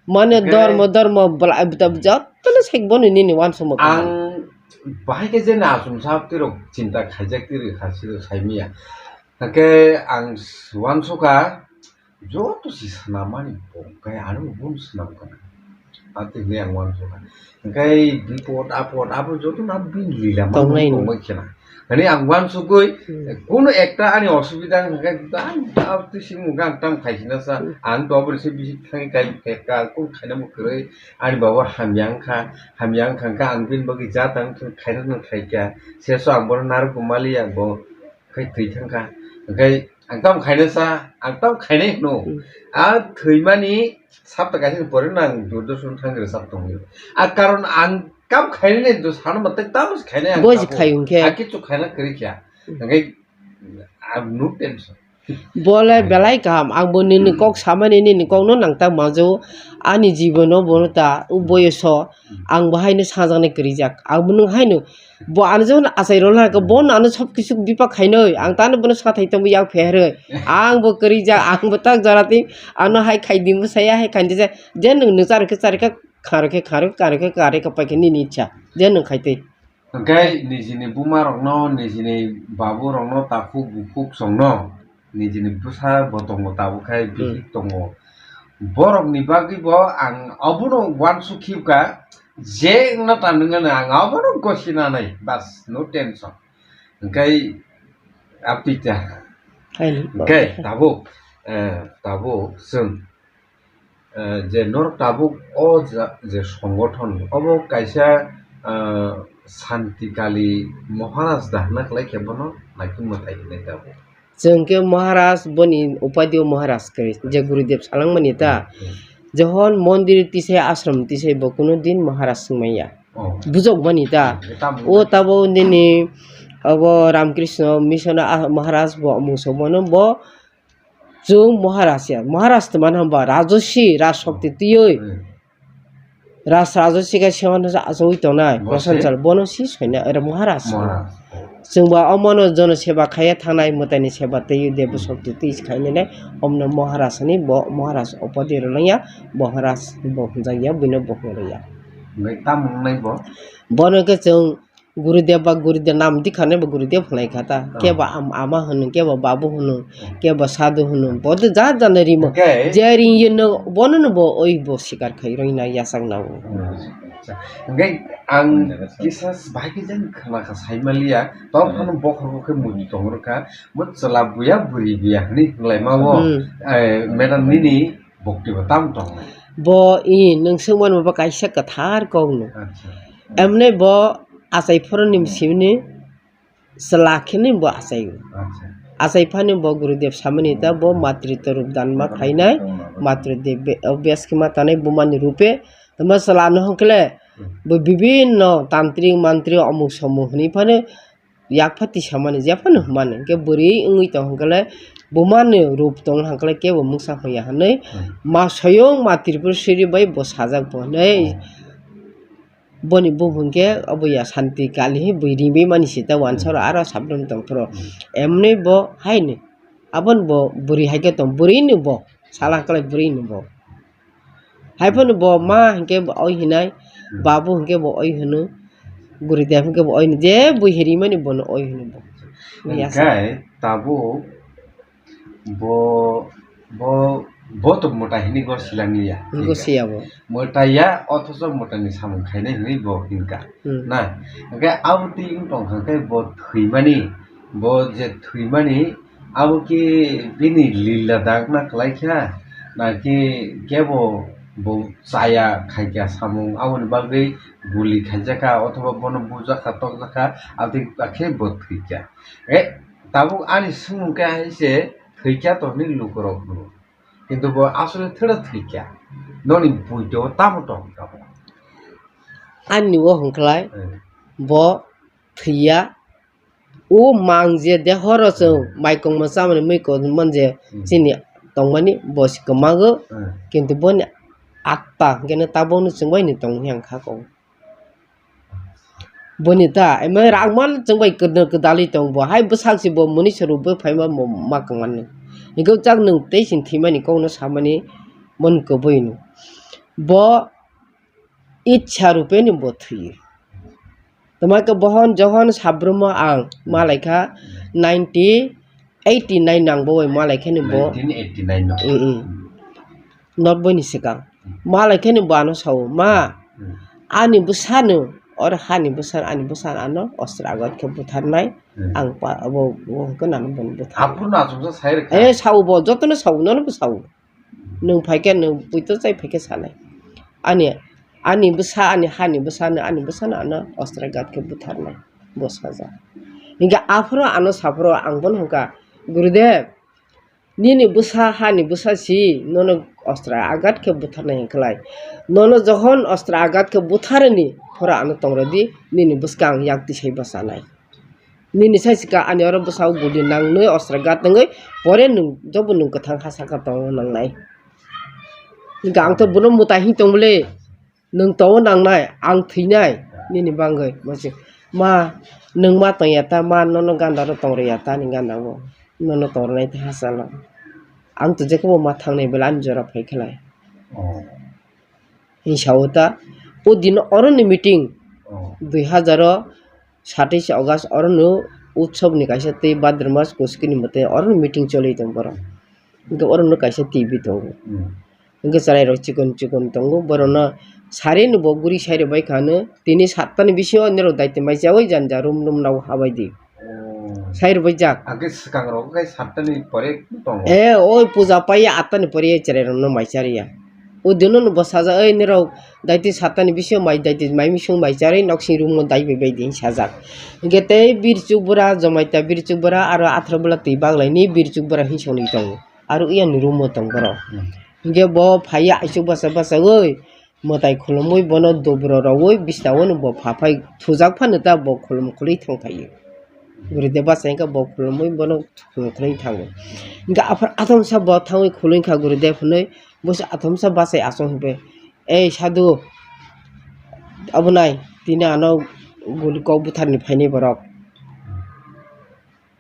Mane dormo, dormo, bwla, jotono sai bono nini uansukma kaham. Ang bahai khe je na achomsa twi rok chinta khaijak twi rwkha siro saimiya. Hake ang uansukha joto si swnamani bo khe ano bo swnam kana. Ati hinwi ang uansukha. Hwnkhe bipod apod abo joto no bini lila tongnai no. Tongbai khena. Hani ang uansugwi, hmm, kuno ekta ani osubida wngkha khe, ang tei simi wngkha ang tamo khaisina sa, hmm, ang to aboni se bisi thangwi kai khe ka, kung khaina bo kwrwi, ani baba hamya wngkha, hamya wngkha khe ang bini bagwi ja tang khaina no khaikha, seso ang bono narwk bo maliya bo khai twi thangkha, hwnkhe ang tamo khaina sa, ang tamo khainai hwno, hmm, a thwimani sapta kaisa ni pore no ang Doordarshan thangwi rwchap tongwi, a karon ang Kam khainani do sano ma tei tamo se khainai ang. Bo je tabuk khai hwnkhe. Ang kichu khaina kwrwi kha. Hmm. Hwnkhe ang no tension. Bo le, hmm, belai kaham. Ang bo nini, hmm, kok samani nini kok no nang ta manjo. Ani jibono bono ta, o, hmm, boyoso. Hmm. Ang bo haino sajaknai kwrwi jak. Ang bo nwng haino. Bo ano jono achai rwna ka, hmm, bo no ano sob kisu bipa khainoi. Ang tano bono sathai tongbo yak pheroi. Ang bo kwrwi jak, ang bo tak jora twi. Ano hai khai di mo saya, hai khai di ja. Je nwng nung charikhe charikha. Kharokhe kharok, karokhe karokhe paikhe nini ichha. Je nwng khai twi. Hwnkhe nijini buma rokno, nijini babu rokno, takhuk bukhuk songno, nijini bwsa bo tongo, tabuk khai, hmm, bihik tongo. Borokni bagwi bo ang obono uansuk khibka, je wngna ta nwngnani ang obono gosinanai, bas, no tension. Hwnkhe aptwi ta. Haino. Hwnkhe tabuk, eh, tabuk chwng eh, je norok tabuk o ja-, je songothon, obo kaisa, eh, Santikali Maharaj da hwnna kwlai khe bono naikhung mwtai hinwi tabuk. Chwng khe Maharaj boni upadio Maharaj kwrwi, je Gurudev salangmani ta. Hmm, hmm. Johon mondir tisai ashram tisai bo kuno din Maharaj wngmanya. Oh. Bujokmani ta. Hmm, tamo. O tabuk nini obo Ramakrishna Mission a Maharaj bo mungsa bono bo Chwng Maharaj ya, Maharaj twmani hwnba Rajoshi, Raj Shokti twiwi. Hmm. Raj Rajoshi khe sengno achugwi tongnai, bo Prasanchal, se? Bono si soina, oro Maharaj. Maharaj. Chwngba omono jono seba khaiya thangnai, mwtaini seba twiwi, Devo, hmm, Shokti twi khainai, omno Maharaj hwnwi bo Maharaj upadhi rwlangya, Maharaj bo hwnjakya, buino bo hwnjakya. Omo tamo wngnai bo? Bono khe chwng Gurudev ba Gurudev nam dikha nai bo Gurudev hwnlai kha ta. Oh. Kebo am-, ama hwno, kebo babu hwno, oh, kebo sadhu hwno. Bo de ja ja no rimo. Okay. Je ring ye no, bono no bo oi bo sikar khai roi na yachak na o. Hmm. Hwnkhe ang kisa bahai khe jang khna kha sai maliya. Tor phano bokhorok khe muitu tong rwkha. Bo chwla buya bwrwi buya hwnwi hwnlai ma o. Hmm. Eh, madam nini bokti bo tam tong nai. Bo i nwng swngmani bo kaisa kwthar kok no. Acha. Emne bo achai phoroni, hmm, simini chwla kheno bo achai o. Acha. Achai phano bo Gurudev samani ta bo matri torup dan ma khainai, matri de be-, o bes khe ma tanai bumani rupe, tama chwla no hwnkhe le, hmm, bo bibinno tantrik mantri omuk somuk hwnwi phano yak pha tisa mani, je phano hwnmani, hwnkhe bwrwi wngwi tong hwnkhe le bumani rup tong hwnkhe le kebo mungsa hwnya hwnwi, hmm, ma soyong ma Tripura siri bai bo sajak bo hwnwi. Oh. Boni bumung khe obo ya Santi Kali hi bui ringwi mani sita wansaro aro sabrum tong phuru. Hmm. Emni bo haini. Aboni bo bwrwi hai khe tong, bwrwi ni bo. Sala kwlai bwrwi ni bo. Hai phano bo ma hinkhe bo oi hinai, hmm, babu hinkhe bo oi hino, Gurudev hinkhe bo oi hino, je bui hirimani bono oi hino bo. Hwnkhe tabuk Bo, bo, bo to mwtai hinwi gor silang ya. Gor siya bo. Mwtai ya, othocho mwtai ni samung khainai hinwi bo hinkha. Hmm. Na, hwnkhe abo twi wng tongkha khe bo thwimani, bo je thwimani, abo khe bini lila dakna kwlai kha, na khe kebo bo chaya khaikha samung, aboni bagwi guli khaijakha, othoba bono bujakha, tokjakha, abo twi khe bo thwikha. E, tabuk ani swngmung khe hai se thwikha to hinwi lukurok hwno. Kintu bo asole thwda thwikha. Noni buido tamo tong tabuk. Ani o hwnkhlai, hmm, bo thwiya. O mang je de horo chwng, hmm, mai kongma chamani mui kongma je, hmm, chini tongmani bo se kwmago. Hmm. Kintu boni atta hwnkhe no tabukno chwng bai ni tong hwnkha kok. Boni ta, emo rangma chwng bai kwdal, kwdalwi tong bo. Hai bwsak se bo mwnwi se rwbwi phaima mo ma kwmani. Hwnkhe chak nwng tei sini thwimani kokno samani mon kwbwi no. Bo itsa rupeni bo thwiyo. Tama khe bohon johon sabrumo ang malai kha ninety eighty nine nang bo bai malai khe ni bo. Nineteen eighty nine no. Mm, mm. Not boni swkang. Malai khe ni bo ano sao, "Ma, hmm, ani bwsano, oro hani bwsano, ani bwsano ano ostra agat khe butharnai, hmm, ang pa-, abo, bo hwnkhe nang bono buthar." Aphuru no achomsa sai rwkha. Eh, sao bo, jotono sao, nono bo sao. Nwng phaikhe, nwng puito chai phaikhe sanai. Ani, ani bwsa, ani hani bwsano, ani bwsano ano ostra agat khe butharnai, bo sajak. Hinkhe aphuru ano saphuru ang bono hwnkha, "Gurudev, nini bwsa, hani bwsa si nono ostra agat khe butharnai hinklai. Nono jokhon ostra agat khe butharani, phoro ano tongrodi, nini bwskang yak tisai bachanai. Nini sai sika ani oro bwsao guli nangnwi ostra agat nangwi, pore nwng jobo nwng kwthang ha saka tongo nangnai." Hinkhe ang to bono mwtai hin tongmole. Nwng tongo nangnai, ang thwinai, nini bagwi. Bo se, "Ma, nwng ma tongya ta, ma, nono ganda ro tong rwya ta, ani ganda o, nono tong rwnai ta hachalo. Ang to jekhe bo ma thangnai, belai ani jora phai khlai." Oh. Hinsa o ta, o din oro ni meeting, oh, dui hazar o satais August oro no utsob ni kaisa tei Bhadra mas kuski ni mwtai oro no meeting choli tong borok. Hinkhe oro no kaisa T V tongo. Hmm. Hinkhe chwrai rok chikon chikon tongo, borok no sari no bo guri sai rwbai kha no, tini satta ni bisingo nirok daitwi mai chawi janja rum rum nao habai di. Oh. Sai rwbai jak. Age swkang rok khe satta ni pore tongo. Eh, oi puja pai atta ni pore chwrai rok no mai chariya. O dino no bo sajak, "Oi, nirok daitwi satta ni bisingo mai, daitwi mai misung mai charwi noksing room o dai bai bai di," hinwi sajak. Hinkhe tei birchuk bura, Jomaita birchuk bura, aro atharo bwla twi baglaini birchuk bura hinwi songwi tongo. Aro uyani room o tong borok. Hmm. Hinkhe bo phaiya aichuk basa basa, oi, mwtai khulumwi bono dobro rogwi bisna o no bo pha phai thujak phano ta bo khulum khulwi thang phaio. Gurudev bachai hinkhe bo khulumwi bono khulum khulwi thango. Hinkhe aphar athomsa bo thangwi khulwi kha Gurudev hinwi, bo se athomsa bachai achuk hinkhe, "Ei sadhu, obo nai, tini ano guli kok butharni phainai borok."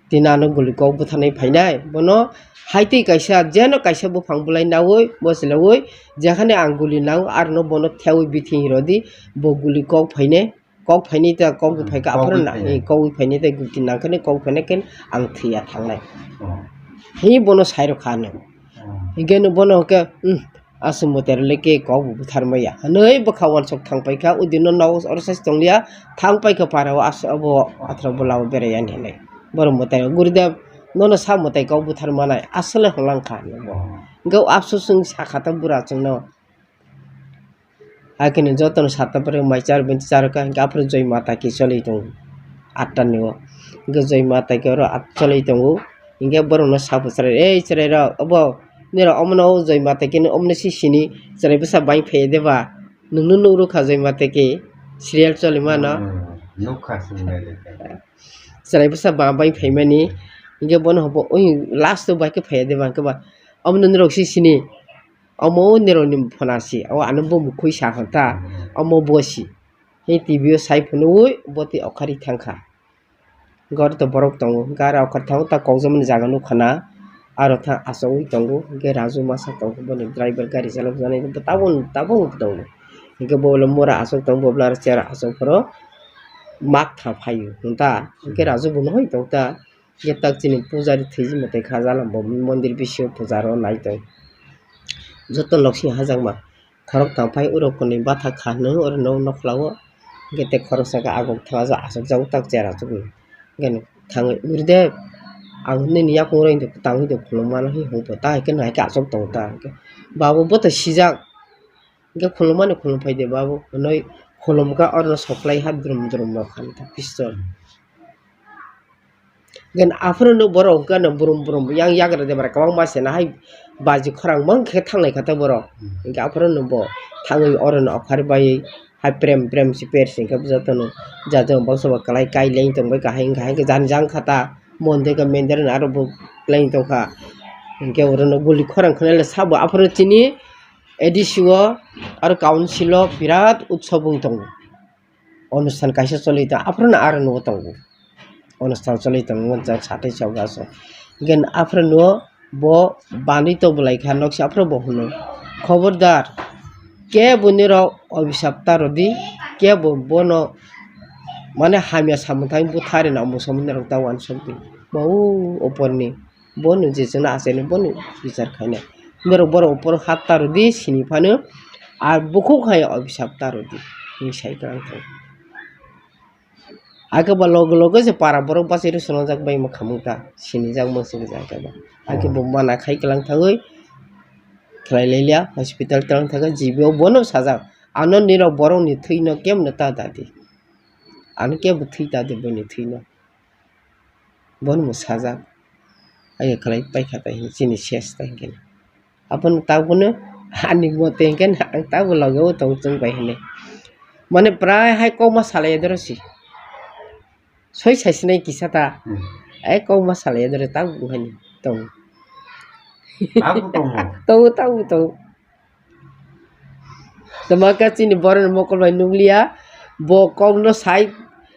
Tini ano guli kok butharnai phainai, bono hai twi kaisa, jeno kaisa buphang bwlai naui, bo se naui, jekhane ang guli nang, arono bono theui bithi rodi, bo guli kok phainai, kok phainai ta, kok hmm, phaikha, kok aphuru na, phainai. Eh, kok phainai ta guli nangkhani kok phainai khe ang thwiya thangnai. Oh. Hi bono sai rwkha ano. Oh. Hinkhe no bono hwnkhe, hmm, Aswk mwtai rwlai khe kok bo butharmaya. Hwnwi bwkha uansuk thang paikha, o dino nogo oro sai tonglia, thang paikha para o as-, abo athro bwla o berai yani hinwi. Borok mwtai rok, "Gurudev, nono sa mwtai kok buthar manai, aswk le hwlang kha," hinwi bo. Hwnkhe o afsus wng sakha ta bura chwngno. Hakhe no jotono satta pore mai char bini charwkha, hwnkhe aphuru Joi Mata ki choli tongo. Atta ni o. Hwnkhe Joi Mata ki oro at-, choli tongo. Hwnkhe borokno sabo chwrai, "Ei chwrairok, obo nirok omono o Joi Mata khe omono si sini chwrai bwsa bai phaiya de ba? Nwngno nuk rwkha Joi Mata khe serial choli mano." Hmm, nukha sini nai rwkha. Chwrai bwsa ba bai phaimani. Hwnkhe bono hobo oi last o bai khe phaiya de ba hwnkhe ba omono nirok si sini. Omo nirok ni phona si, o ano bo mukhwi sa hwn ta, hmm, omo bo si. Hei T V o sai phunui bo twi okhari thangkha. Gari to borok tongo, gari okhar thango ta kokjamani jaga nukha na, aro tha achugwi tongo, hwnkhe Raju masa tongo, boni driver gari chalokjani tabuk tabuk tongo, hwnkhe bo mura achuk tongo, bo aro chair achuk phuru mak tha phaio hwn ta, hwnkhe Raju bo nohoi tong ta, hwnkhe tak chini pujari thwiwi mwtai kha jala bo mondir bisingo puja rw nai tong, joto loksing hajakma. Khoroktham phai uro kwnwi bathak kha hwnwi oro no nokhlao. Hwnkhe tei khoroksa khe aguk thangajak achukjago tak chair achuknwi. Hwnkhe thangwi, "Gurudev, ang nini yakung oro tangwi de khulum mano," hwnwi hung pho. Ta hai khe no hai khe achuk tongo ta hwnkhe. Babu bo to sijak. Hwnkhe khulum mani khulum phai de babu. Hwnwi khulum kha oro no soklai ha drum drum rok kha pistol. Gan aphuru no borok hwnkhe no brum brum yang yagra debra kwbangma se na hai baji khorang mang khe thanglai kha ta borok. Hmm. Hwnkhe aphuru no bo thangwi oro no okhar bai hai prem prem si per sing khe joto no ja ja bangsa bo kwlai kai leng tong bai kahai wngkha hai khe jani jang kha ta mon de ka mender no aro bo leng tong kha. Hwnkhe oro no guli khorang khwnai le sabo aphuru chini A D C o aro council o birat utsob wng tongo. Onusthan kaisa choli tongo, aphuru no aro nugo tongo. Onusthan choli tongo, satais August o. Hwnkhe aphuru nugo bo banwi tong bwlai kha, noksa aphuru bo hwno, "Khobordar, kebo nirok obisap ta rwdi, kebo bono mane hamya samung thangwi butharwi na omo somo nirok ta uansukdi." Bo o uporni. Bono je chwngno achaino bono bichar khainai. Norok borok opor hat ta rwdi sini phano A bukhuk hai obisap ta rwdi, hinwi sai kwrwng thang. Hakhe ba loge loge se para borok bachai rw swnamjak bai mwkhang ta, sinijak mwnsi hakhe ba. Hakhe bo mana khai kwlang thangwi khlai lai liya, hospital twlang thangkhe G B o bono sajak, "Ano nirok borokni thwino kemno ta dadi, ano kebo thwi ta di boni thwino." Bono bo sajak, "Ayo khlai paikha ta," hinwi chini ses ta hinkhe. Abono tabukno ani mote hinkhe ang tabuk loge o tong chwng bai hinwi. Mane prai hai kokma salai ya doro si. Soi sai sinai kisa ta. Hmm. Ai kokma salai ya doro tabuk haino tong. Tabuk tongo? Tongo, tabuk tongo. Tama khe chini borokni mokol bai nukliya, bo kokno sai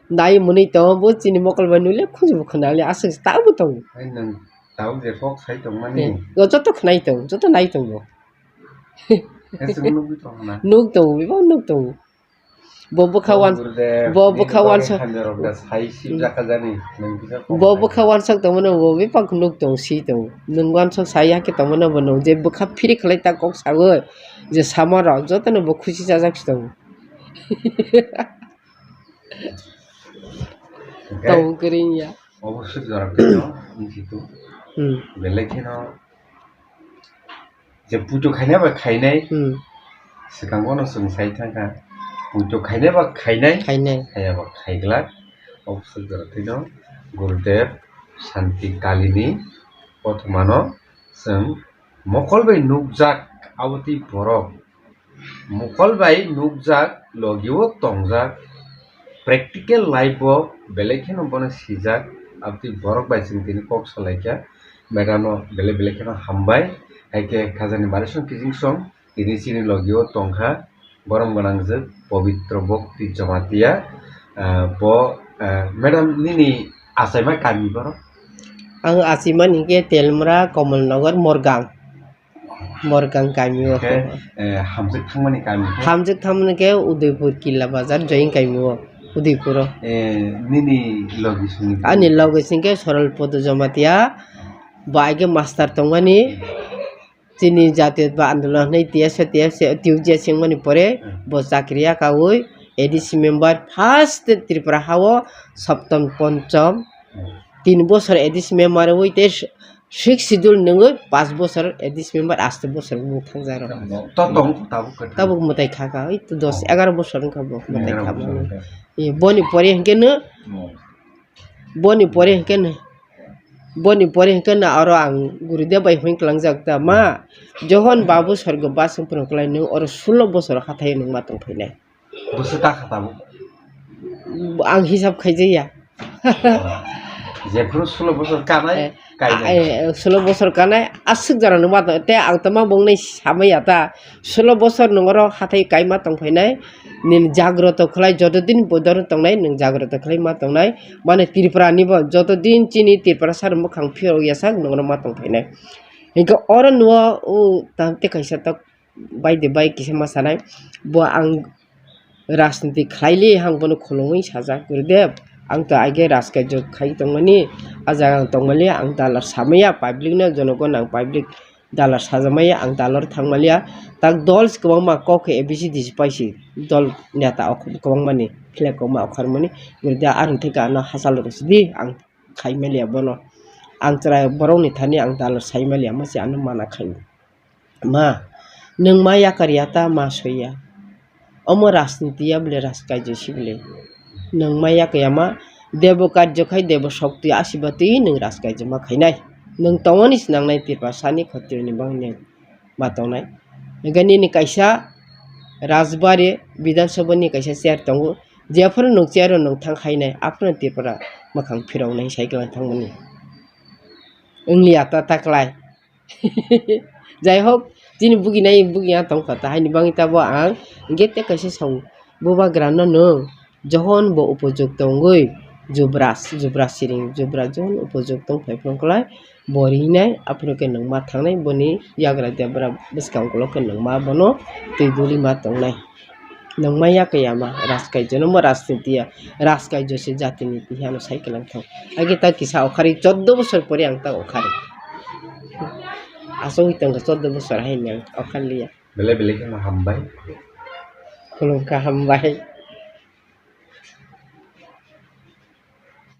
nai mwnwi tongo, bo chini mokol bai nukliya, khunju bo khwnaliya, aswk tabuk tongo. Hai nwng tabuk je kok sai tongmani? Eh, o joto khwnai tongo, joto nai tongo. Hai chwng nugwi tongo na? Nuk tongo, bebak nuk tongo. Bo bwkha wan-, Gurudeva, bo bwkha nini wansok, bagwi hamya rok da sai sibjak kha jani, nwng kisa kok bo sai. Bwkha wansok tongmano, bo bebak nuk tongo, si tongo. Nwng wansok sai ya khe tongmano bo nwng je bwkha phiri khlai ta kok sawi, je sama rok jotono bo khusi chajak si tongo. Hwnkhe tong kwrwng ya. Obo swk jora phano wngsi tu. Hmm. Belai kheno je puito khainai ba khainai. Hmm. Swkango no chwng sai thangkha. Puito khainai ba khainai. Khainai. Khaiya ba khaiglak. Obo swk jora phano Gurudev Santi Kalini kothomano chwng mokol bai nukjak abotwi borok. Mokol bai nukjak, logi o tongjak, practical life o belai kheno bono sijak, aboni borok bai chwng tini kok salaikha, madam no belai belai kheno hambai, hai khe khajani barisong kijingsong tini chini logi o tongkha, borom gwnangjwk Pabitra Bhakti Jamatia, ah, bo, ah, madam nini achaima kami borok? Ang achaimani khe Telmura, Kamalnagar, Morgang. Morgang kami o. Khe, eh, hamjwk thangmani kami khe? Hamjwk thangmani khe Udaipur Killa Bazar, Joying kami o, Udaipur o. Eh, nini logi songni? Ani logi singkhe Sorol Podo Jamatia, bo aige master tongmani, chini jatiyo ba andolon hwnwi T S F, T F C, T U J singmani pore, hmm, bo chakri yakawi A D C member first Tripura hao, Saptam Ponchom, hmm, tin bosor A D C member wi tei Sixth Schedule nungwi paanch bosor, A D C member aste bosor wng thangjakrok. To tong tabuk khe. Tabuk mwtai kha kha, oi to dos, oh, egaroh bosor wngkha bo mwtai kha mani. Egaroh bosor wngkha. Eh, boni pore hinkhe no, oh, boni pore hinkhe no, boni pore hinkhe no oro ang Gurudev bai hwn klangjak ta ma, Johon babu sorgo bas wng phano kwlai nwng oro sulo bosor hathai nwng ma tong phainai. Bwswk ta kha tabuk? Ang hisab khaijaya. Jephuru sulo bosor kanai, eh, kainai. Eh, sulo bosor kanai, aswk jora nungma tong, tei ang tongma bongni samaya ta. Sulo bosor nung oro hathai kaima tong phainai, nini jagroto khlai, joto din bodor tongnai, nung jagroto khlai ma tongnai. Mane Tripura ni bo, joto din chini Tripura sar mwkhang phiyok yasak nung oro ma tong phainai. Hinkhe oro nuo, o, tam tei kaisa tok, bai de bai kisa ma sanai, bo ang rajniti khlai li hang bono khulumui sajak, "Gurudev, ang to aige rajkarjo khai tongmani, a jaga ang tongmani, ang dalar samaya, public no, jonogon ang public dalar sajamaya, ang dalar thangmaliya, tak dol se kwbangma kok khe A B C D C paisi, dol neta ok kwbangmani flag kokma okharmani, Gurudev, aroni theke ano hachal rw sidi, ang khai maliya bono, ang chwrai borokni thani ang dalar sai maliya, mase ano mana khai." Ma, nwng ma yakar ya ta, ma soi ya. Omo rajniti ya bole, rajkarjo si bole. Nwng ma yakar ya ma, debo karjo khai debo shokti asiba twi nwng rajkarjo ma khainai. Nwng tongmani se nangnai Tiprasani khotironi bagwi nwng ma tongnai. Hingke nini kaisa Rajbari Bidhan Sabha ni kaisa chair tongo. Jephuru nwng chair o nwng thang khainai, aphuru Tripura mwkhang phiroknai sai kwlai thangmani. Wngya ta taklai. Jai hok, chini bugi nai bugi ya tongkha ta, haini bagwi tabo ang gate kaisa sao, bubagra no nwng johon bo upojukto wngwi Jubraj, Jubraj siring, Jubraj johon upojukto wngphai phano kwlai bo rinai, aphuru khe nwng ma thangnai, boni yagra debra bwskang ukolok khe nwng ma bono twi duli ma tongnai. Nwng ma ya khe ya ma, rajkaijo no bo rajniti ya, rajkaijo se jati niti hino sai kwlang thang. Age ta kisa okhari choddo bosor pore ang ta okhari. Asogwi tongkha choddo bosor haino ang okhar liya. Belai belai kheno hambai. Khulumkha, hambai.